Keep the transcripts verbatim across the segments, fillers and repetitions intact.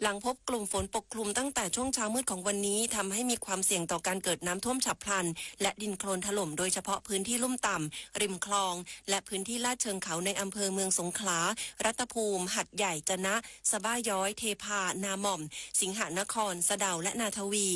หลังพบกลุ่มฝนปกคลุมตั้งแต่ช่วงเช้ามืดของวันนี้ ทำให้มีความเสี่ยงต่อการเกิดน้ำท่วมฉับพลัน และดินโคลนถล่ม โดยเฉพาะพื้นที่ลุ่มต่ำ ริมคลอง และพื้นที่ลาดเชิงเขาในอำเภอเมืองสงขลา รัตภูมิ หาดใหญ่ จะนะ สะบ้าย้อย เทพา นาหม่อม สิงหนคร สะเดา และนาทวี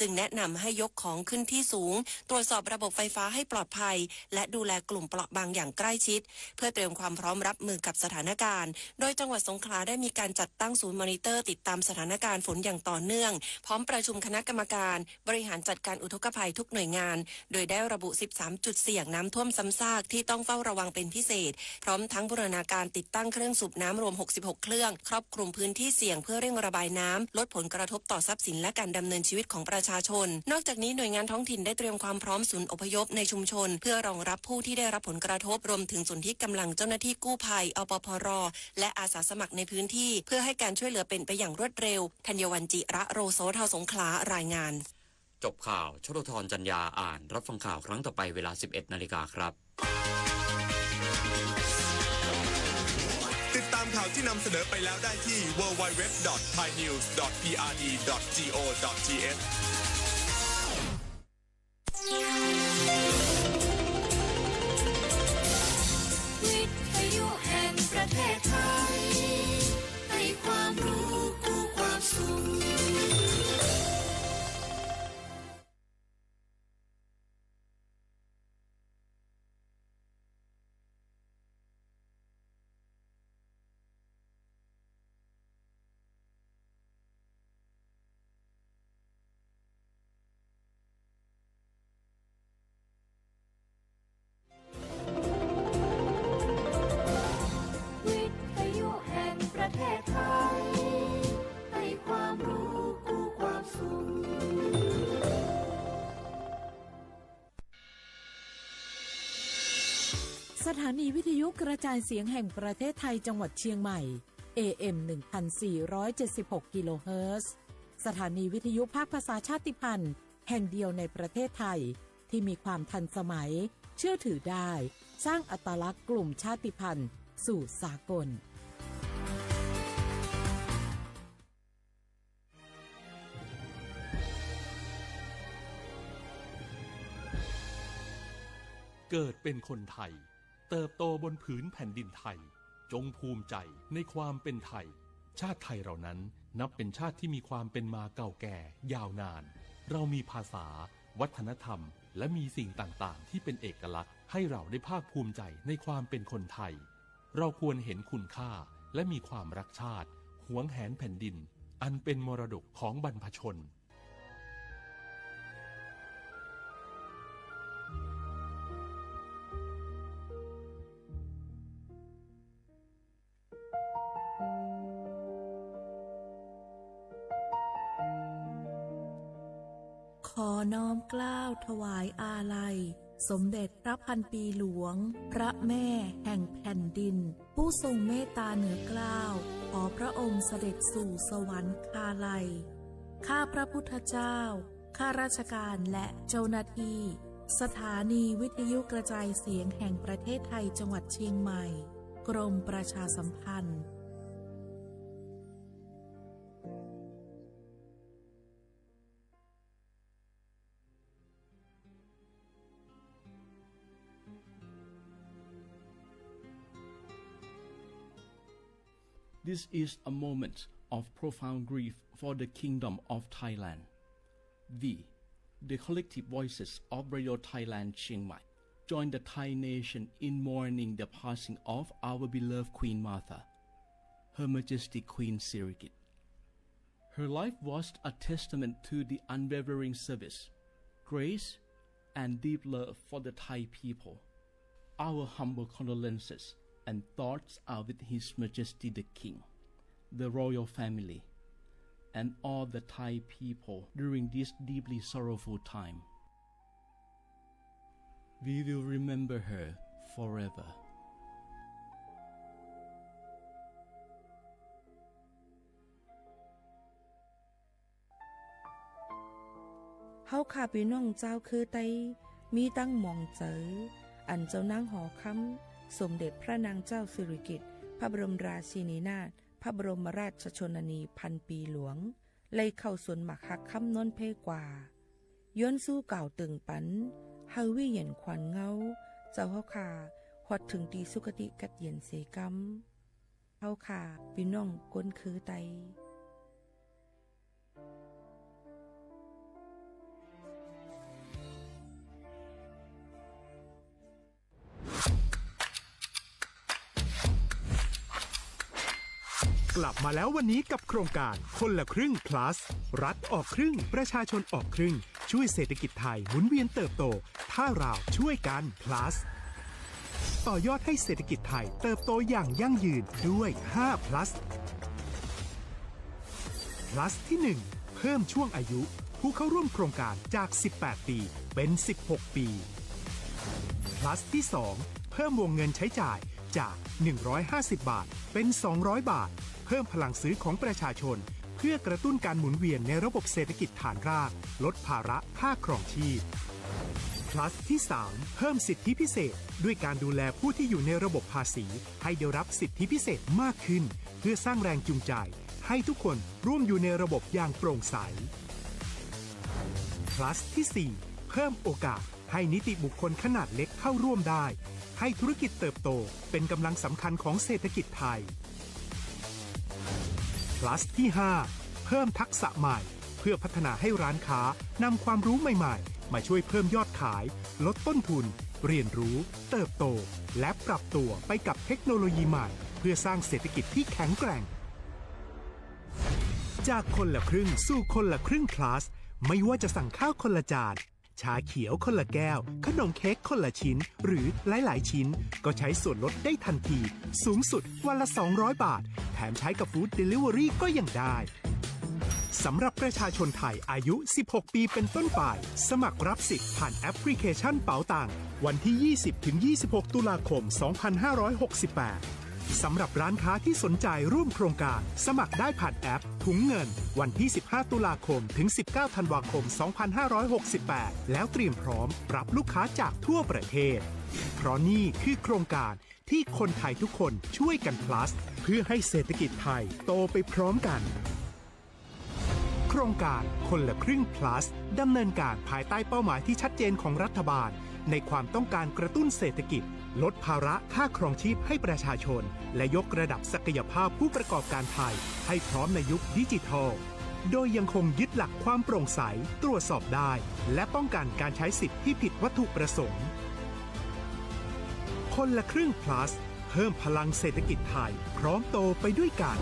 จึงแนะนำให้ยกของขึ้นที่สูง ตรวจสอบระบบไฟฟ้าให้ปลอดภัย และดูแลกลุ่มเปราะบางอย่างใกล้ชิด เพื่อเตรียมความพร้อมรับมือกับสถานการณ์ โดยจังหวัดสงขลาได้มีการจัดตั้งศูนย์มอนิเตอร์ติดตามสถานการณ์ฝนอย่างต่อเนื่อง พร้อมประชุมคณะกรรมการบริหารจัดการอุทกภัยทุกหน่วยงาน โดยได้ระบุ สิบสาม จุดเสี่ยงน้ำท่วมซ้ำซากที่ต้องเฝ้าระวังเป็นพิเศษ พร้อมทั้งบูรณาการติดตั้งเครื่องสูบน้ำรวม หกสิบหก เครื่อง ครอบคลุมพื้นที่เสี่ยงเพื่อเร่งระบายน้ำ ลดผลกระทบต่อทรัพย์สินและการดำเนินชีวิตของประชาชน นอกจากนี้หน่วยงานท้องถิ่นได้เตรียมความพร้อมศูนย์อพยพในชุมชน เพื่อรองรับผู้ที่ได้รับผลกระทบ รวมถึงสนธิกำลังเจ้าหน้าที่กู้ภัย อปพร และอาสาสมัครในพื้นที่ เพื่อให้การช่วยเหลือเป็นไปอย่างรวดเร็ว ธัญวัลย์ จิระโรโสธร สงขลา รายงาน จบข่าว ชลธร จันยา อ่าน รับฟังข่าวครั้งต่อไปเวลา สิบเอ็ด นาฬิกาครับ ติดตามข่าวที่นำเสนอไปแล้วได้ที่ ดับเบิลยู ดับเบิลยู ดับเบิลยู ดอท ไทยนิวส์ ดอท พีอาร์ดี ดอท จี โอ ดอท ที เอช วิทยุแห่งประเทศไทย ให้ความรู้คู่ความสุข วิทยุแห่งประเทศไทย ให้ความรู้คู่ความสุข สถานีวิทยุกระจายเสียงแห่งประเทศไทยจังหวัดเชียงใหม่ เอ เอ็ม หนึ่งพันสี่ร้อยเจ็ดสิบหก กิโลเฮิรตซ์ สถานีวิทยุภาคภาษาชาติพันธุ์แห่งเดียวในประเทศไทย ที่มีความทันสมัย เชื่อถือได้ สร้างอัตลักษณ์กลุ่มชาติพันธุ์สู่สากล เกิดเป็นคนไทย เติบโตบนผืนแผ่นดินไทย จงภูมิใจในความเป็นไทย ชาติไทยเรานั้นนับเป็นชาติที่มีความเป็นมาเก่าแก่ยาวนาน เรามีภาษา วัฒนธรรม และมีสิ่งต่างๆ ที่เป็นเอกลักษณ์ ให้เราได้ภาคภูมิใจในความเป็นคนไทย เราควรเห็นคุณค่า และมีความรักชาติ หวงแหนแผ่นดิน อันเป็นมรดกของบรรพชน ขอน้อมเกล้าถวายอาลัย สมเด็จพระพันปีหลวง พระแม่แห่งแผ่นดิน ผู้ทรงเมตตาเหนือเกล้า ขอพระองค์เสด็จสู่สวรรคาลัย ข้าพระพุทธเจ้า ข้าราชการและเจ้าหน้าที่ สถานีวิทยุกระจายเสียงแห่งประเทศไทยจังหวัดเชียงใหม่ กรมประชาสัมพันธ์ This is a moment of profound grief for the Kingdom of Thailand. We, the collective voices of Radio Thailand Chiang Mai, join the Thai nation in mourning the passing of our beloved Queen Mother, Her Majesty Queen Sirikit. Her life was a testament to the unwavering service, grace, and deep love for the Thai people. Our humble condolences and thoughts are with His Majesty the King, the royal family, and all the Thai people during this deeply sorrowful time. We will remember her forever. เฮาข้าปี้น้องจาวเคือไต มีตังหมองเจอ อันเจ้านางหอคำ สมเด็จพระนางเจ้าสิริกิติ์ พระบรมราชินีนาถ พระบรมราชชนนีพันปีหลวง ไล่เข้าสวนหมากฮักคำโน้นเพ่กว่า ย้อนสู้กล่าวเติ่งปัน หื้อวิเย็นขวัญเงา เจ้าเฮาข้า ฮอดเถิงตี้สุคติกั๊ดเย็นเสียกำ เฮาข้า ปี้น้องคนคือไต กลับมาแล้ววันนี้กับโครงการคนละครึ่ง plus รัฐออกครึ่ง ประชาชนออกครึ่ง ช่วยเศรษฐกิจไทยหมุนเวียนเติบโต ถ้าเราช่วยกัน plus ต่อยอดให้เศรษฐกิจไทยเติบโตอย่างยั่งยืนด้วย ห้า plus plus ที่ หนึ่ง เพิ่มช่วงอายุผู้เข้าร่วมโครงการจาก สิบแปด ปี เป็น สิบหก ปี plus ที่ สอง เพิ่มวงเงินใช้จ่ายจาก หนึ่งร้อยห้าสิบ บาท เป็น สองร้อย บาท เพิ่มพลังซื้อของประชาชน เพื่อกระตุ้นการหมุนเวียนในระบบเศรษฐกิจฐานราก ลดภาระค่าครองชีพ plus ที่ สาม เพิ่มสิทธิพิเศษ ด้วยการดูแลผู้ที่อยู่ในระบบภาษี ให้ได้รับสิทธิพิเศษมากขึ้น เพื่อสร้างแรงจูงใจ ให้ทุกคนร่วมอยู่ในระบบอย่างโปร่งใส plus ที่ สี่ เพิ่มโอกาสให้นิติบุคคลขนาดเล็กเข้าร่วมได้ ให้ธุรกิจเติบโตเป็นกำลังสำคัญของเศรษฐกิจไทย plus ที่ ห้า เพิ่มทักษะใหม่ เพื่อพัฒนาให้ร้านค้านำความรู้ใหม่ๆ มาช่วยเพิ่มยอดขาย ลดต้นทุน เรียนรู้ เติบโต และปรับตัวไปกับเทคโนโลยีใหม่ เพื่อสร้างเศรษฐกิจที่แข็งแกร่ง จากคนละครึ่งสู่คนละครึ่ง plus ไม่ว่าจะสั่งข้าวคนละจาน ชาเขียวคนละแก้ว ขนมเค้กคนละชิ้น หรือหลายๆ ชิ้น ก็ใช้ส่วนลดได้ทันที สูงสุดวันละ สองร้อย บาท แถมใช้กับ food delivery ก็ยังได้ สำหรับประชาชนไทยอายุ สิบหก ปีเป็นต้นไป สมัครรับสิทธิ์ผ่านแอปพลิเคชันเป๋าตัง วันที่ ยี่สิบ ถึง ยี่สิบหก ตุลาคม สองพันห้าร้อยหกสิบแปด สำหรับร้านค้าที่สนใจร่วมโครงการ สมัครได้ผ่านแอปถุงเงิน วันที่ สิบห้า ตุลาคม ถึง สิบเก้า ธันวาคม สองพันห้าร้อยหกสิบแปด แล้วเตรียมพร้อมรับลูกค้าจากทั่วประเทศ เพราะนี่คือโครงการที่คนไทยทุกคนช่วยกัน plus เพื่อให้เศรษฐกิจไทยโตไปพร้อมกัน โครงการคนละครึ่ง plus ดำเนินการภายใต้เป้าหมายที่ชัดเจนของรัฐบาล ในความต้องการกระตุ้นเศรษฐกิจ ลดภาระค่าครองชีพให้ประชาชน และยกระดับศักยภาพผู้ประกอบการไทยให้พร้อมในยุคดิจิทัล โดยยังคงยึดหลักความโปร่งใส ตรวจสอบได้ และป้องกันการใช้สิทธิ์ที่ผิดวัตถุประสงค์ คนละครึ่ง plus เพิ่มพลังเศรษฐกิจไทย พร้อมโตไปด้วยกัน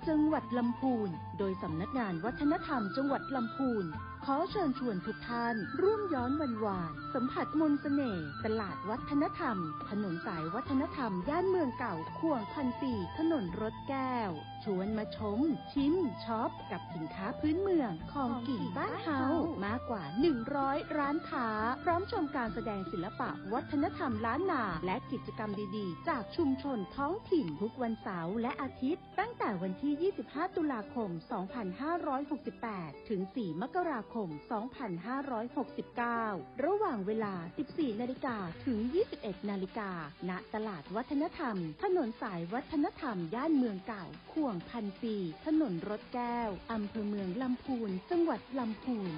จังหวัดลำพูน โดยสำนักงานวัฒนธรรมจังหวัดลำพูน ขอเชิญชวนทุกท่านร่วมย้อนวันวาน สัมผัสมนต์เสน่ห์ตลาดวัฒนธรรม ถนนสายวัฒนธรรมย่านเมืองเก่า ข่วงพันสี่ ถนนรถแก้ว ชวนมาชม ชิม ช็อป กับสินค้าพื้นเมือง ของกิ๋นบ้านเฮา มากกว่า หนึ่งร้อย ร้านค้า พร้อมชมการแสดงศิลปะวัฒนธรรมล้านนา และกิจกรรมดีๆ จากชุมชนท้องถิ่น ทุกวันเสาร์และอาทิตย์ ตั้งแต่วันที่ ยี่สิบห้า ตุลาคม สองพันห้าร้อยหกสิบแปด ถึง สี่ มกราคม สองพันห้าร้อยหกสิบเก้า ระหว่างเวลา สิบสี่ นาฬิกา ถึง ยี่สิบเอ็ด นาฬิกา ณ ตลาดวัฒนธรรม ถนนสายวัฒนธรรม ย่านเมืองเก่า ข่วงพันสี่ ถนนรถแก้ว อำเภอเมืองลำพูน จังหวัดลำพูน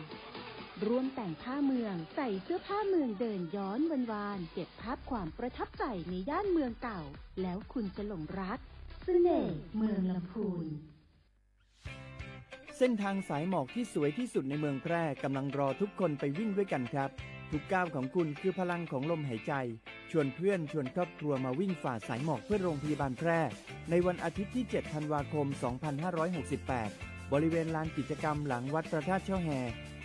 ร่วมแต่งผ้าเมือง ใส่เสื้อผ้าเมืองเดินย้อนวันวาน เก็บภาพความประทับใจในย่านเมืองเก่า แล้วคุณจะหลงรัก เสน่ห์เมืองลำพูน เส้นทางสายหมอกที่สวยที่สุดในเมืองแพร่กำลังรอทุกคนไปวิ่งด้วยกันครับ ทุกก้าวของคุณคือพลังของลมหายใจ ชวนเพื่อนชวนครอบครัวมาวิ่งฝ่าสายหมอกเพื่อโรงพยาบาลแพร่ ในวันอาทิตย์ที่ เจ็ด ธันวาคม สองพันห้าร้อยหกสิบแปด บริเวณลานกิจกรรมหลังวัดพระธาตุช่อแฮ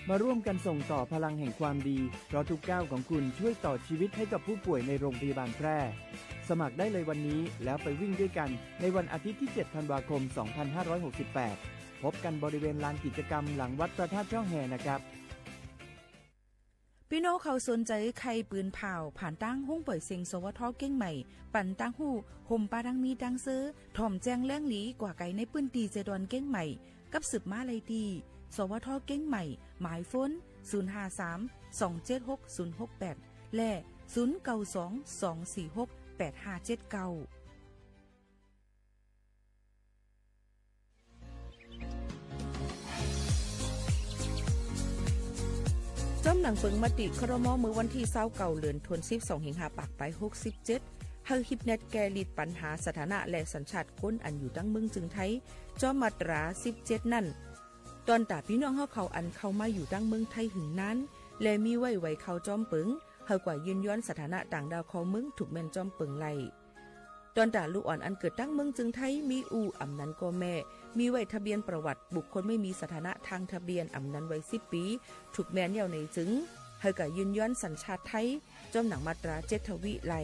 มาร่วมกันส่งต่อพลังแห่งความดี เพราะทุกก้าวของคุณช่วยต่อชีวิตให้กับผู้ป่วยในโรงพยาบาลแพร่ สมัครได้เลยวันนี้ แล้วไปวิ่งด้วยกันในวันอาทิตย์ที่ เจ็ด ธันวาคม สองพันห้าร้อยหกสิบแปด พบกันบริเวณลานกิจกรรมหลังวัดพระธาตุช่อแฮนะครับ ปี้น้องเขาสนใจ๋ใค่ปืนผ่าว ผ่านตางห้องป่อยเสียง สวท เก้งใหม่ ปันตางฮู้ ห่มปาดังมีดังเซอ ถ่อมแจ้งแหลงหลี กว่าไก๋ในปื้นตี้เจดอนเก้งใหม่ กับสืบมาลัยตี้ สวท เก๊งใหม่ หมายโฟน ศูนย์ห้าสาม สองเจ็ดหก ศูนย์หกแปด และ ศูนย์เก้าสอง สองสี่หก แปดห้าเจ็ดเก้า จ้อมหนังเปิงมติ ครม. เมื่อวันตี้ซาวเก้า เดือนธันวาคม สองพันห้าร้อยหกสิบเจ็ด หื้อฮิปแนทแก้ฤทธิ์ปัญหาสถานะและสัญชาติคนอันอยู่ตังเมืองจึงไทย จ้อมมาตราสิบเจ็ดนั้น ตอนต๋าปี้น้องเฮาเขาอันเข้ามาอยู่ตังเมืองไทยหึงนาน และมีไว้ไวเข้าจ้อมเปิง หื้อกว่ายื่นย้อนสถานะต่างด้าวเข้าเมือง ถูกแม่นจ้อมเปิงไล่ ตอนต๋าลูกอ่อนอันเกิดตังเมืองจึงไทย มีอู่อำนั้นก็แม่ มีไว้ทะเบียนประวัติบุคคลไม่มีสถานะทางทะเบียนอำนั้นไว้สิบปี๋ ถูกแม่นแล้วในจึง หื้อกว่ายื่นย้อนสัญชาติไทย จ้อมหนังมาตราเจ็ดทวีไล่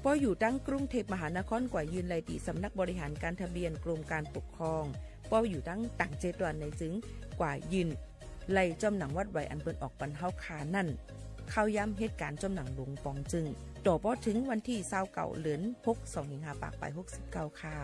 ปออยู่ตังกรุงเทพมหานครกว่ายื่นไล่ตี้สำนักบริหารการทะเบียนกรมการปกครอง ปออยู่ตังต่างจังหวัดในจึงกว่ายื่นไล่จ้อมหนังวัดไวอันเปิ้นออกปันเฮาคานั้น เข้าย้ำเหตุก๋ารณ์จ้อมหนังหลวงป๋องจึง ต่อปอเถิงวันตี้ซาวเก้า เดือนธันวาคม สองพันห้าร้อยหกสิบเก้า ค่ะ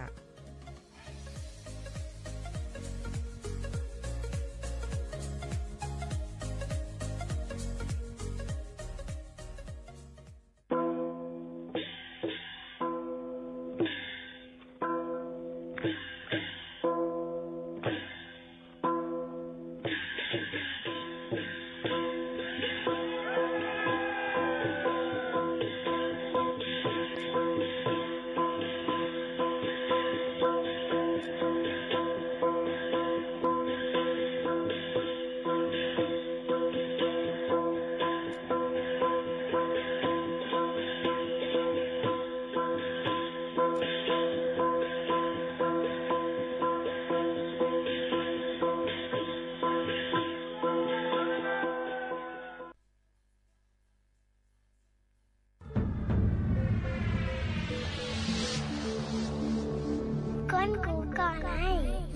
ก้นกูก่อนไอ้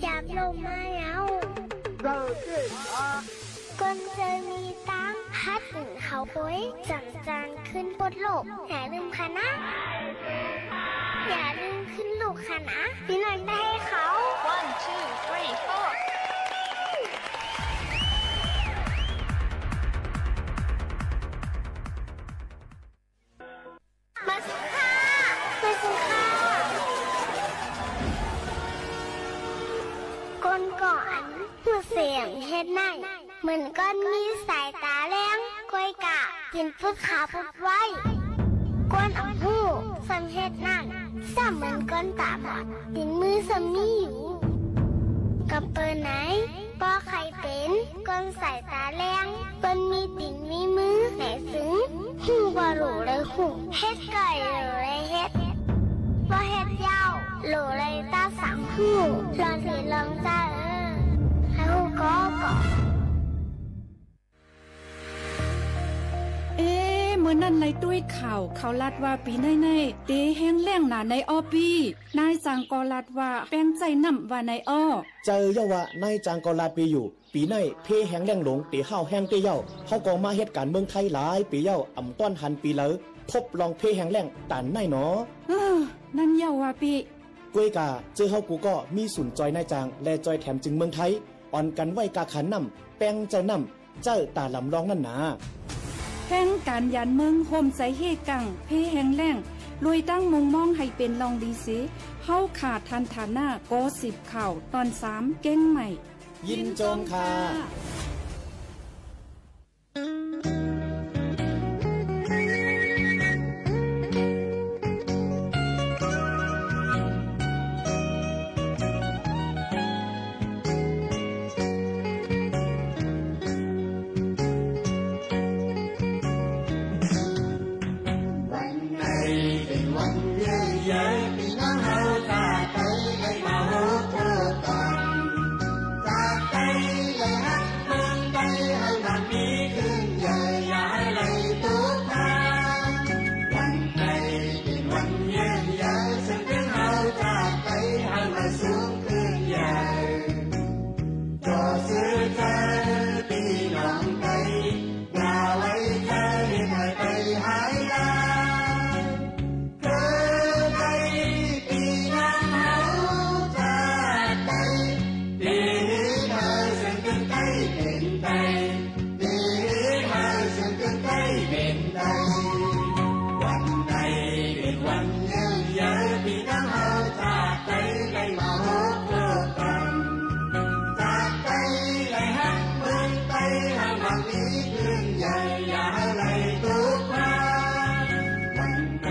หยาบลงมาแล้ว ก้นเจอมีตัง ฮัดหึงเขาโอย จังจางขึ้นปดโลก อย่าลืมคะนะ อย่าลืมขึ้นลูกคะนะ ปีนั้นได้เขา One, two, three, four. มาสิค่ะ มาสิค่ะ ก้นก่ออัน ผู้เสียงเฮ็ดไหน เหมือนก้นมีสายต๋าแล้ง ก้อยกะ เป๋นปุ๊ดขาปุ๊ดไว้ ก้นอ่ำฮู้ ส่ำเฮ็ดนั้น ส่ำเหมือนก้นต๋าบอด ตี๋นมือส่ำมีอยู่ กำเปิ้นไหน ป้อใค่เป๋น ก้นสายต๋าแล้ง ก้นมีตี๋นมีมือ ไหนตึง ฮู้บ่หลูเลยฮู้ เฮ็ดก่อยหลูเลยเฮ็ด บ่เฮ็ดเย้า หลูเลยตาสังฮู้ ลองสิลองจ้าเออ ใค่ฮู้ก่อก่อ เอ๊ะ เมื่อนั้นไล่ตุ้ยข่าว เขาลาดว่าปี๋ไหนๆ เตแฮงแล้งหนาในอ้อปี้ นายจ้างก็ลาดว่าแป้งใจ๊น้ำว่าในอ้อ เจ้าเย้าว่ะ นายจ้างก็ลาดปี้อยู่ ปี๋ไหนเพแฮงแล้งหลง เตฮ้าวแฮงเต๊เย้า เฮาก็มาเฮ็ดก๋านเมืองไทยหลายปี๋เย้า อ่ำต้อนหันปี๋ใด พบลองเพแฮงแล้งต๋านไหนหนอ เออ นั้นเย้าว่ะปี้ ก้วยกา เจ้าเฮากูก็มีศูนย์จอยนายจ้าง และจอยแถมจึงเมืองไทย อ่อนกั๋นไหว้กาขันน้ำ แป้งใจ๊น้ำ เจ้าต๋าลำลองนั่นนา แผนก๋านยานเมืองฮ่วมใจ๋เฮ่กัง เพแฮงแล้ง รวยตั้งมุงมองหื้อเป๋นลองดีเส เฮาข่าทันฐานะ กอสิบข่าว ตอนสาม เก๊งใหม่ ยินจมค่ะ เป๋นใด วันใดเป๋นวันเยื่องเยิน ตี้น้องเฮาจาติไตได้มาโฮมโตกั๋น จาติไตได้ฮักเมืองไต เฮามามีขึ้นใหญ่ อย่าหื้อไหลตุ๊กพา วันใด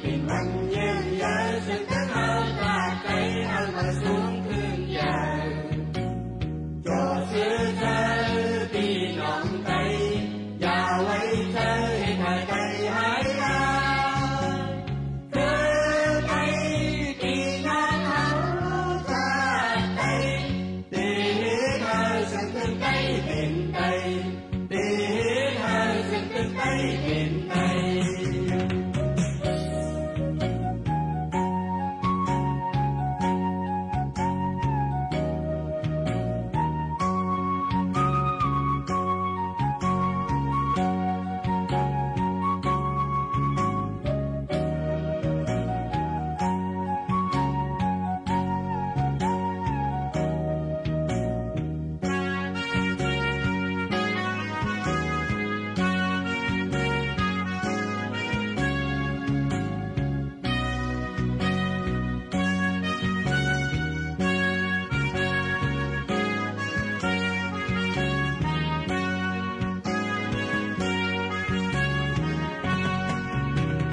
เป๋นวันเยื่องเยิน เซิ่งตึงเฮาจาติไต เฮามาสูงขึ้นใหญ่ จ่อซื่อเจ้าปี้น้องไต อย่าไว้เจ้าหื้อใผไตหายหน้า คือไตปี้น้องเฮาจาติไต ตี้หื้อเฮาเซิ่งตึงไตเป๋นไต ตี้หื้อเฮาเซิ่งตึงไตเป๋นไต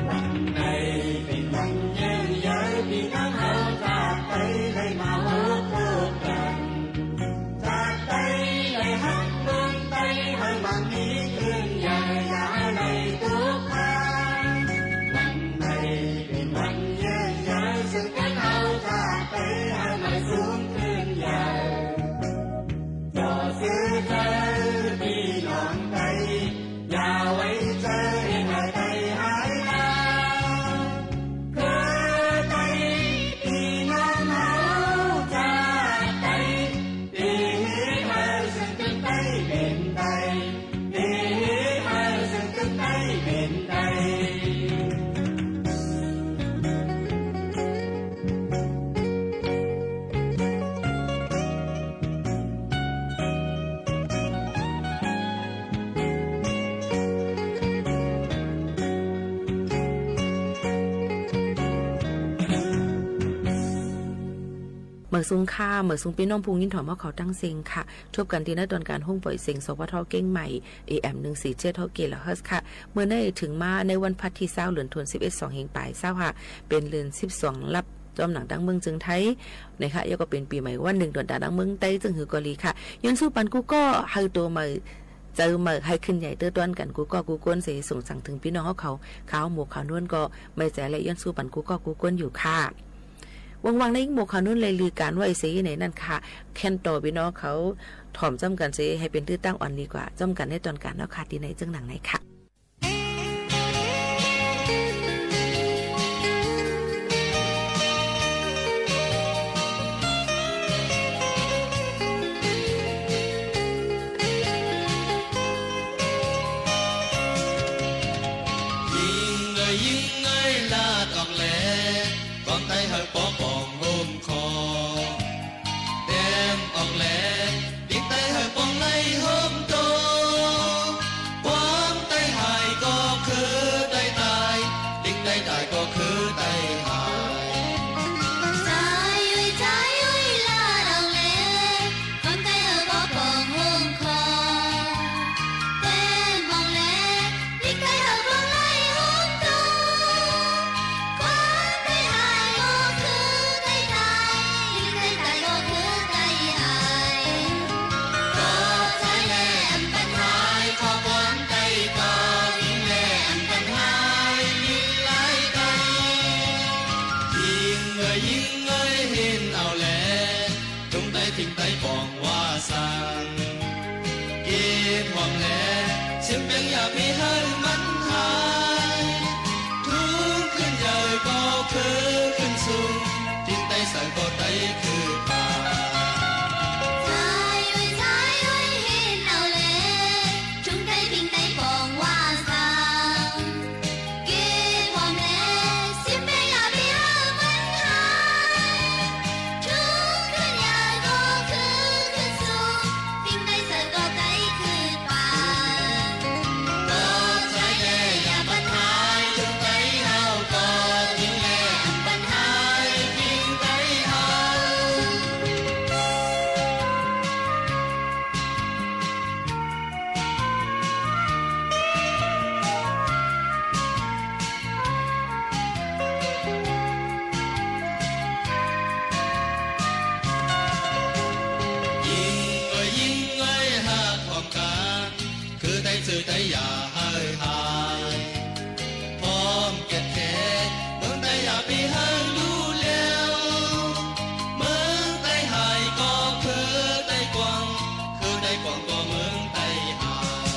วันใดเป๋นวันเยื่องเยิน ปี้น้องเฮาจาติไตได้มาโฮมโตกั๋น จาติไตได้ฮักเมืองไต เฮามามีขึ้นใหญ่ อย่าหื้อไหลตุ๊กพา วันใดเป๋นวันเยื่องเยิน เซิ่งตึงเฮาจาติไต เฮามาสูงขึ้นใหญ่ จ่อซื่อเจ้าปี้น้องไต อย่าไว้เจ้าหื้อใผไตหายหน้า คือไตปี้น้องเฮาจาติไต ตี้หื้อเฮาเซิ่งตึงไตเป๋นไต ตี้หื้อเฮาเซิ่งตึงไตเป๋นไต เมิดสูงค่ะ เมิดสูงปี้น้องผู้ยินถ่อมเฮาเขาตึงเส้นค่ะ ทบกั๋นตี้ในตอนก๋านโฮงป่อยเสียง สวท เกียงใหม่ เอเอ็ม หนึ่งสี่เจ็ด หกกิโลเฮิรตซ์ค่ะ เมื่อนี้เถิงมาในวันพัดตี้ซาว เดือนธันวาคม สองเฮงป๋ายซาวห้า เป๋นเดือนสิบสองลับ จ้อมหนังตังเมืองเจิงไทย นะคะ แล้วก็เป๋นปี๋ใหม่วันนึ่งตวนต๋าตังเมืองไต เจิงหื้อก็ดีค่ะ ย้อนสู้ปันกู้ก้อ หื้อโตใหม่ เจอใหม่ หื้อขึ้นใหญ่เตื้อต้านกั๋นกู้ก้อกู้ก้นเส ส่งสังเถิงปี้น้องเฮาเขา ข่าวหมวกข่าวน้วนก็ไม่แจ๋แล ย้อนสู้ปันกู้ก้อกู้ก้นอยู่ค่ะ ว่างๆ ในหมวกข่าวน้วนเลยลือก๋านว่าไอ้เสไหนนั้นค่ะ แคนต่อปี้น้องเขา ถ่อมจ้อมกั๋นเส หื้อเป๋นตื้อตั้งอ่อนดีกว่า จ้อมกั๋นในตอนก๋านเนาะค่ะ ตี้ไหนเจิงหนังไหนค่ะ ยิงเอ่ย ยิงเอ่ย ลาดออกแล กวนไตหื้อปอป่องโฮมคอ แต้มออกแล ติ๊กไตหื้อป่องไหลโฮมโต ความไตหายก็คือไตต๋าย ติ๊กไตต๋ายก็คือไตหาย สายอุ้ย สายอุ้ย ลาดออกแล กวนไตหื้อปอป่องโฮมคอ แต้มออกแล ติ๊กไตหื้อป่องไหลโฮมโต ความไตหายก็คือไตต๋าย ติ๊กไตต๋ายก็คือไตหาย ก็ใจ้แลอันตันหาย ข้อความไตก็ทิ้งแลอันตันหาย ทิ้งไหลไต ทิ้งเอ่ย ทิ้งเอ่ย เห็นเอาแล ถุงไตทิ้งไตป่องว่าสัง เก็บหอมแล ซิมเป๋งอย่าไปหื้อมันหาย ถุงขึ้นใหญ่ก็คือขึ้นสูง ทิ้งไตใสก็ไตคือป่า ใจ้อุ้ย ใจ้อุ้ย เห็นเอาแล ถุงไตทิ้งไตป่องว่าสัง เก็บหอมแล ซิมเป๋งอย่าไปหื้อมันหาย ถุงขึ้นใหญ่ก็คือขึ้นสูง ทิ้งไตใสก็ไตคือป่า ก็ใจ้แล จื้อไต๋อย่าหื้อหาย พร้อมแก่นแข เมืองไต๋อย่าปี้หื้อลู่แล้ว เมืองไต๋หายก็คือไต๋กว้าง คือไต๋กว้างก็เมืองไต๋หาย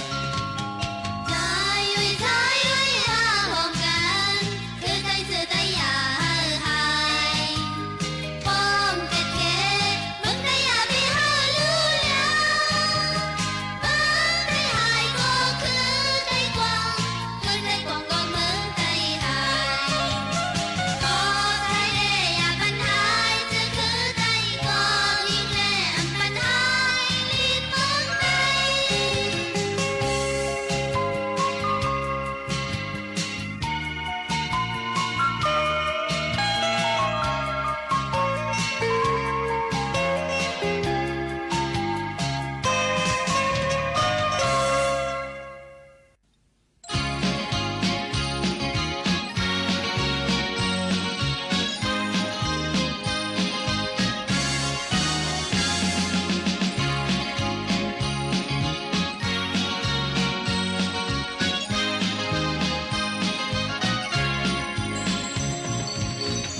ใจ๋เว้ย ใจ๋เว้ย หาพร้อมกั๋น คือไต๋จื้อไต๋อย่าหื้อหาย พร้อมแก่นแข เมืองไต๋อย่าปี้หื้อลู่แล้ว เมืองไต๋หายก็คือไต๋กว้าง คือไต๋กว้างก็เมืองไต๋หาย ก็ไต๋แลอย่าปันหาย จื้อคือไต๋กว้างยิ่งแลอำปันหาย ลิ้นเมืองไต๋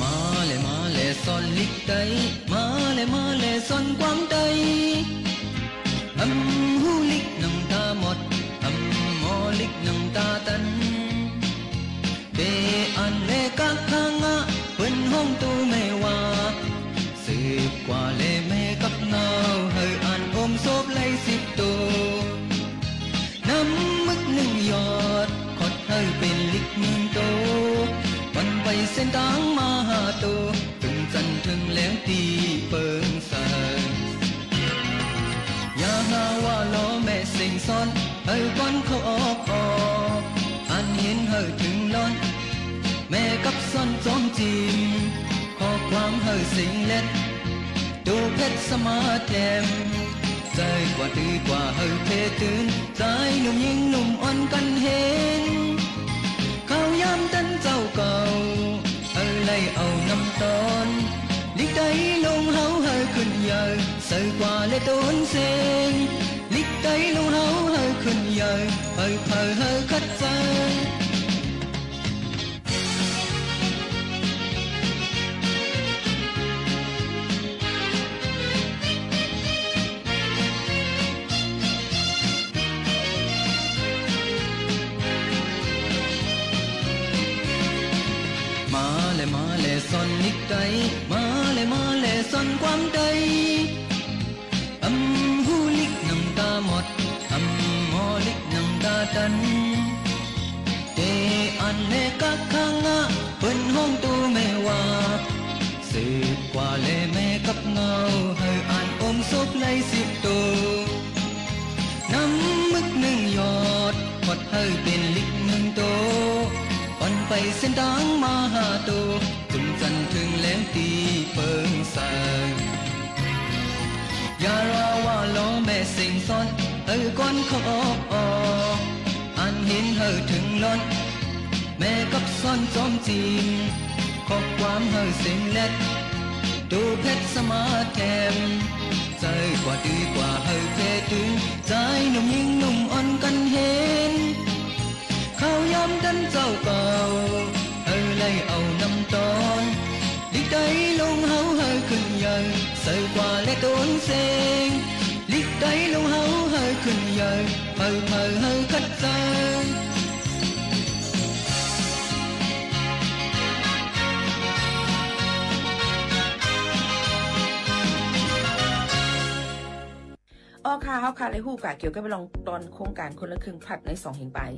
มาแล มาแล สอนลิกไต๋ มาแล มาแล สอนกวางไต๋ อำฮู้ลิกหนังต๋าหมด อำหมอลิกหนังต๋าตัน เป๋อ่านแลกักขังอะ เปิ้นฮ้องโตแม่ว่า สืบกว่าแลแม่กับเงา หื้ออ่านอมศพไหลสิบโต น้ำมึกนึ่งหยอด ขดหื้อเป๋นลิกนึ่งโต ปันไปเส้นตางมาห้าโต ตึงจันทร์เถิงแลงตี้เปิงใส อย่าหาว่าลอแม่เส้งสอน หื้อก้อนเข้าออกออก อ่านเหียนหื้อเถิงล้อน แม่กับสอนจอมจิม ข้อความหื้อเส้งแลด โตเพ็ดสมาแถม ใจ๋กว่าตื้อกว่าหื้อเพตื่น ใจ๋หนุ่มญิงหนุ่มอ่อนกั๋นเห็น ข้าวยามตันเจ้าเก่า หื้อไล่เอานำตอน ลิกไต๋ลงเฮาหื้อขึ้นใหญ่ ใส่กว่าแลต๋นเส้ง ลิกไต๋ลงเฮาหื้อขึ้นใหญ่ หื้อเผยหื้อขัดใจ๋ มาแล มาแล สอนลิกไต๋ มาแล มาแล สอนกวางไต๋ อำฮู้ลิกหนังต๋าหมด อำหมอลิกหนังต๋าตัน เป๋อ่านแลกักขังอะ เปิ้นฮ้องโตแม่ว่า สืบกว่าแลแม่กับเงา หื้ออ่านอมศพไหลสิบโต น้ำมึกนึ่งหยอด ขดหื้อเป๋นลิกนึ่งโต ปันไปเส้นตางมาห้าโต ตึงจันทร์เถิงแลงตี้เปิงใส อย่าหาว่าลอแม่เส้งสอน หื้อก้อนเข้าออกออก อ่านเหียนหื้อเถิงล้อน แม่กับสอนจอมจิม ข้อความหื้อเส้งแลด โตเพ็ดสมาแถม ใจ๋กว่าตื้อกว่าหื้อเพตื่น ใจ๋หนุ่มญิงหนุ่มอ่อนกั๋นเห็น ข้าวยามตันเจ้าเก่า หื้อไล่เอานำตอน ลิกไต๋ลงเฮาหื้อขึ้นใหญ่ ใส่กว่าแลต๋นเส้ง ลิกไต๋ลงเฮาหื้อขึ้นใหญ่ เผยเผยหื้อขัดใจ๋ อ้อค่ะ เฮาค่ะ ได้ฮู้กาเกี่ยวกับเรื่องตอนโครงก๋านคนละครึ่งพลัดในสองเหียงป๋าย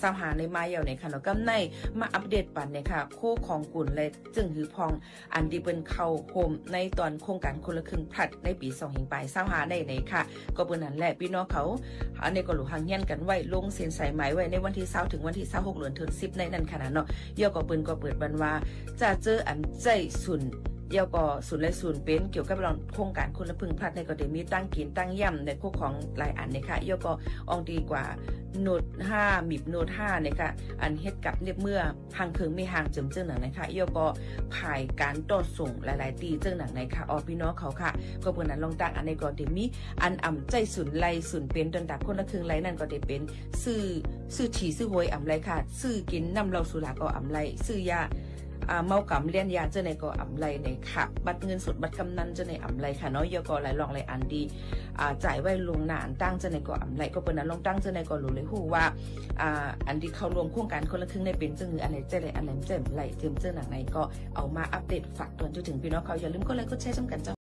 ซาวห้าในมาเยี่ยวเนี่ยค่ะเนาะ กำในมาอัปเดตปันเนี่ยค่ะ โคของกุ๋นและจึงหือพอง อันตี้เปิ้นเข้าฮ่มในตอนโครงก๋านคนละครึ่งพลัดในปี๋สองเหียงป๋ายซาวห้าในเนี่ยค่ะ ก็เปิ้นหันแหละ ปี้น้องเขา อันนี้ก็หลู่ห่างเหียนกั๋นไว้ ลงเส้นสายหมายไว้ในวันตี้ซาวเถิงวันตี้ซาวหก เดือนเถิงสิบในนั้นค่ะนะเนาะ เยี่ยวก็เปิ้นก็เปิดบันว่า จะเจออันใจ๊สุน แล้วก็สูนไลสูนเป๋นเกี่ยวกับเรื่องโครงก๋านคนละครึ่งพลัสเนี่ยก็จะมีตังกิ๋นตังย่ำในครัวของหลายอันเนี่ยค่ะ แล้วก็อ่องตี้กว่าโนดห้า มีบโนดห้าเนี่ยค่ะ อันเฮ็ดกับเน็บเมื่อ ฮังเคิงแม่ฮังเจิ่มเจ้าหนังในค่ะ แล้วก็ผายก๋านต่อส่งหลายๆ ตี้เจ้าหนังในค่ะ อ๋อ ปี้น้องเขาค่ะ ก็เปิ้นอันลองตั้งอันนี้ก็จะมีอันอ่ำใจ๊สูนไลสูนเป๋น ตนตากคนละครึ่งไลนั่นก็จะเป๋น ซื้อ ซื้อถี่ซื้อหวยอ่ำไลค่ะ ซื้อกิ๋นน้ำเหล้าสุราก็อ่ำไล ซื้อยา อ่า เมากำเลี้ยนยาเจ้าในก็อ่ำไลในค่ะ บัตรเงินสดบัตรกำนันเจ้าในอ่ำไลค่ะเนาะ แล้วก็หลายรองหลายอันตี้ อ่า จ่ายไว้ล่วงหน้าอันตั้งเจ้าในก็อ่ำไล ก็เปิ้นอันลองตั้งเจ้าในก็หลูเลยฮู้ว่า อ่า อันตี้เข้าร่วมโครงก๋านคนละครึ่งในเป๋นเจ้าหื้ออันไหนเจ้าไล อันไหนเจ้าไล เจิ่มเจ้าหนังในก็เอามาอัปเดตฝากตวนจนเถิงปี้น้องเขา อย่าลืมกดไลก์กดแชร์จ้ำกั๋นเจ้า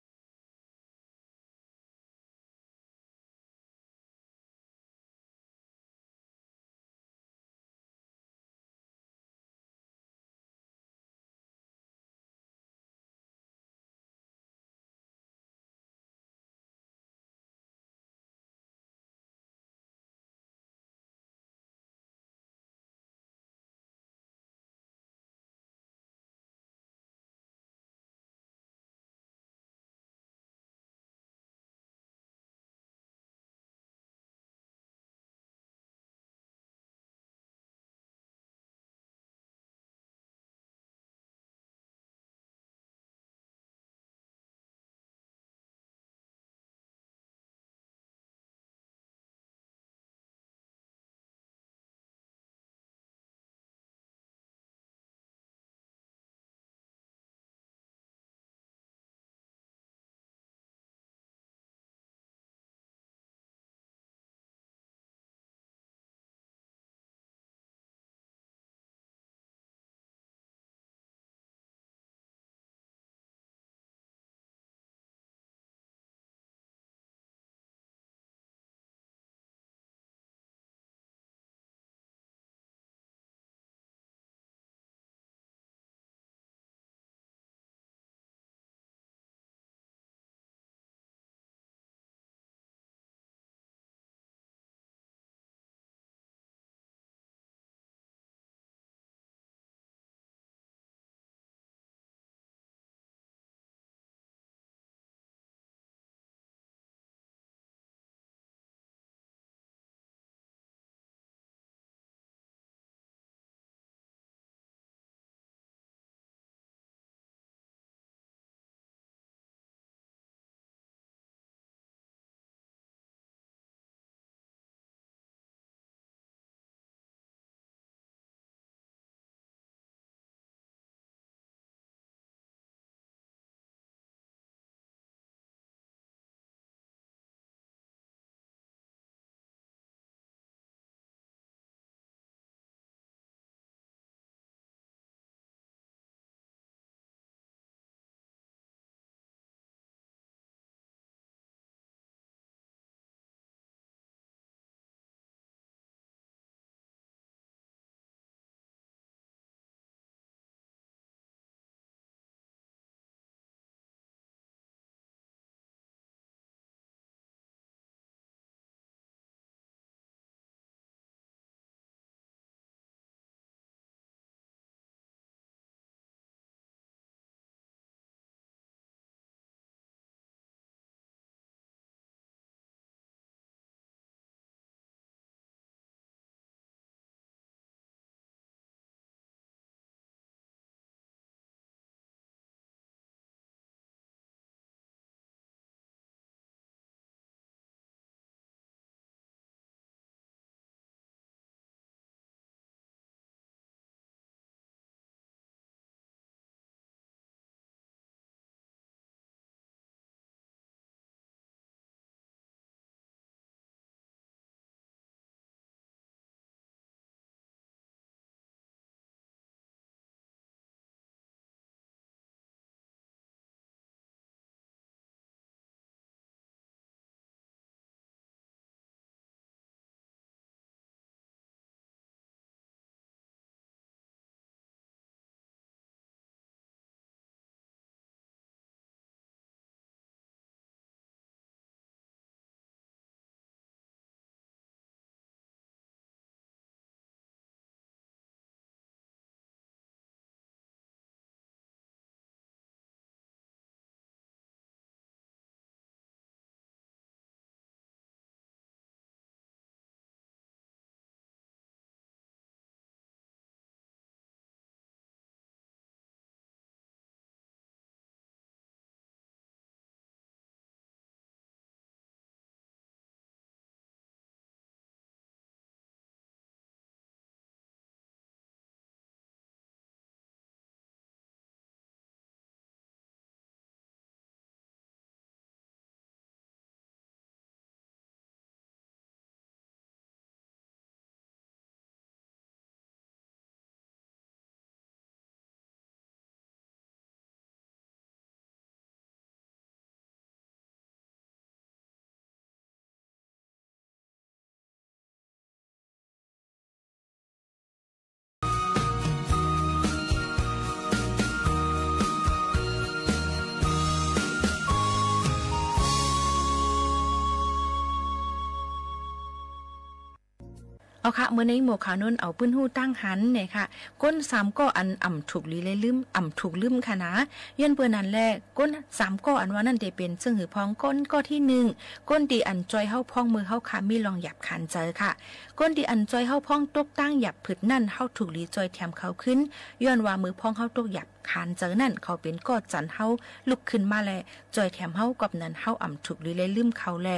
เอาค่ะ เมื่อในหมวดข่าวนั้น เอาปื้นฮู้ตั้งหันเนี่ยค่ะ คนสามก้ออันอ่ำถูกหลีและลืม อ่ำถูกลืมค่ะนะ ย้อนเปื้อนั้นแล คนสามก้ออันว่านั้นเต๋เป๋นเซิ่งหือพ่อง คนก้อตี้นึ่ง คนตี้อันจ้อยเฮาพ่องเมื่อเฮาขามีร่องหยาบขานใจ๋ค่ะ คนตี้อันจ้อยเฮาพ่องตกตางหยาบผึดนั้น เฮาถูกหลีจ้อยแถมเขาขึ้น ย้อนว่าเมื่อพ่องเฮาตกหยาบขานใจ๋นั้น เขาเป๋นก้อจันเฮาลุกขึ้นมาแล จ้อยแถมเฮา กอบนั้นเฮาอ่ำถูกหลีและลืมเขาแล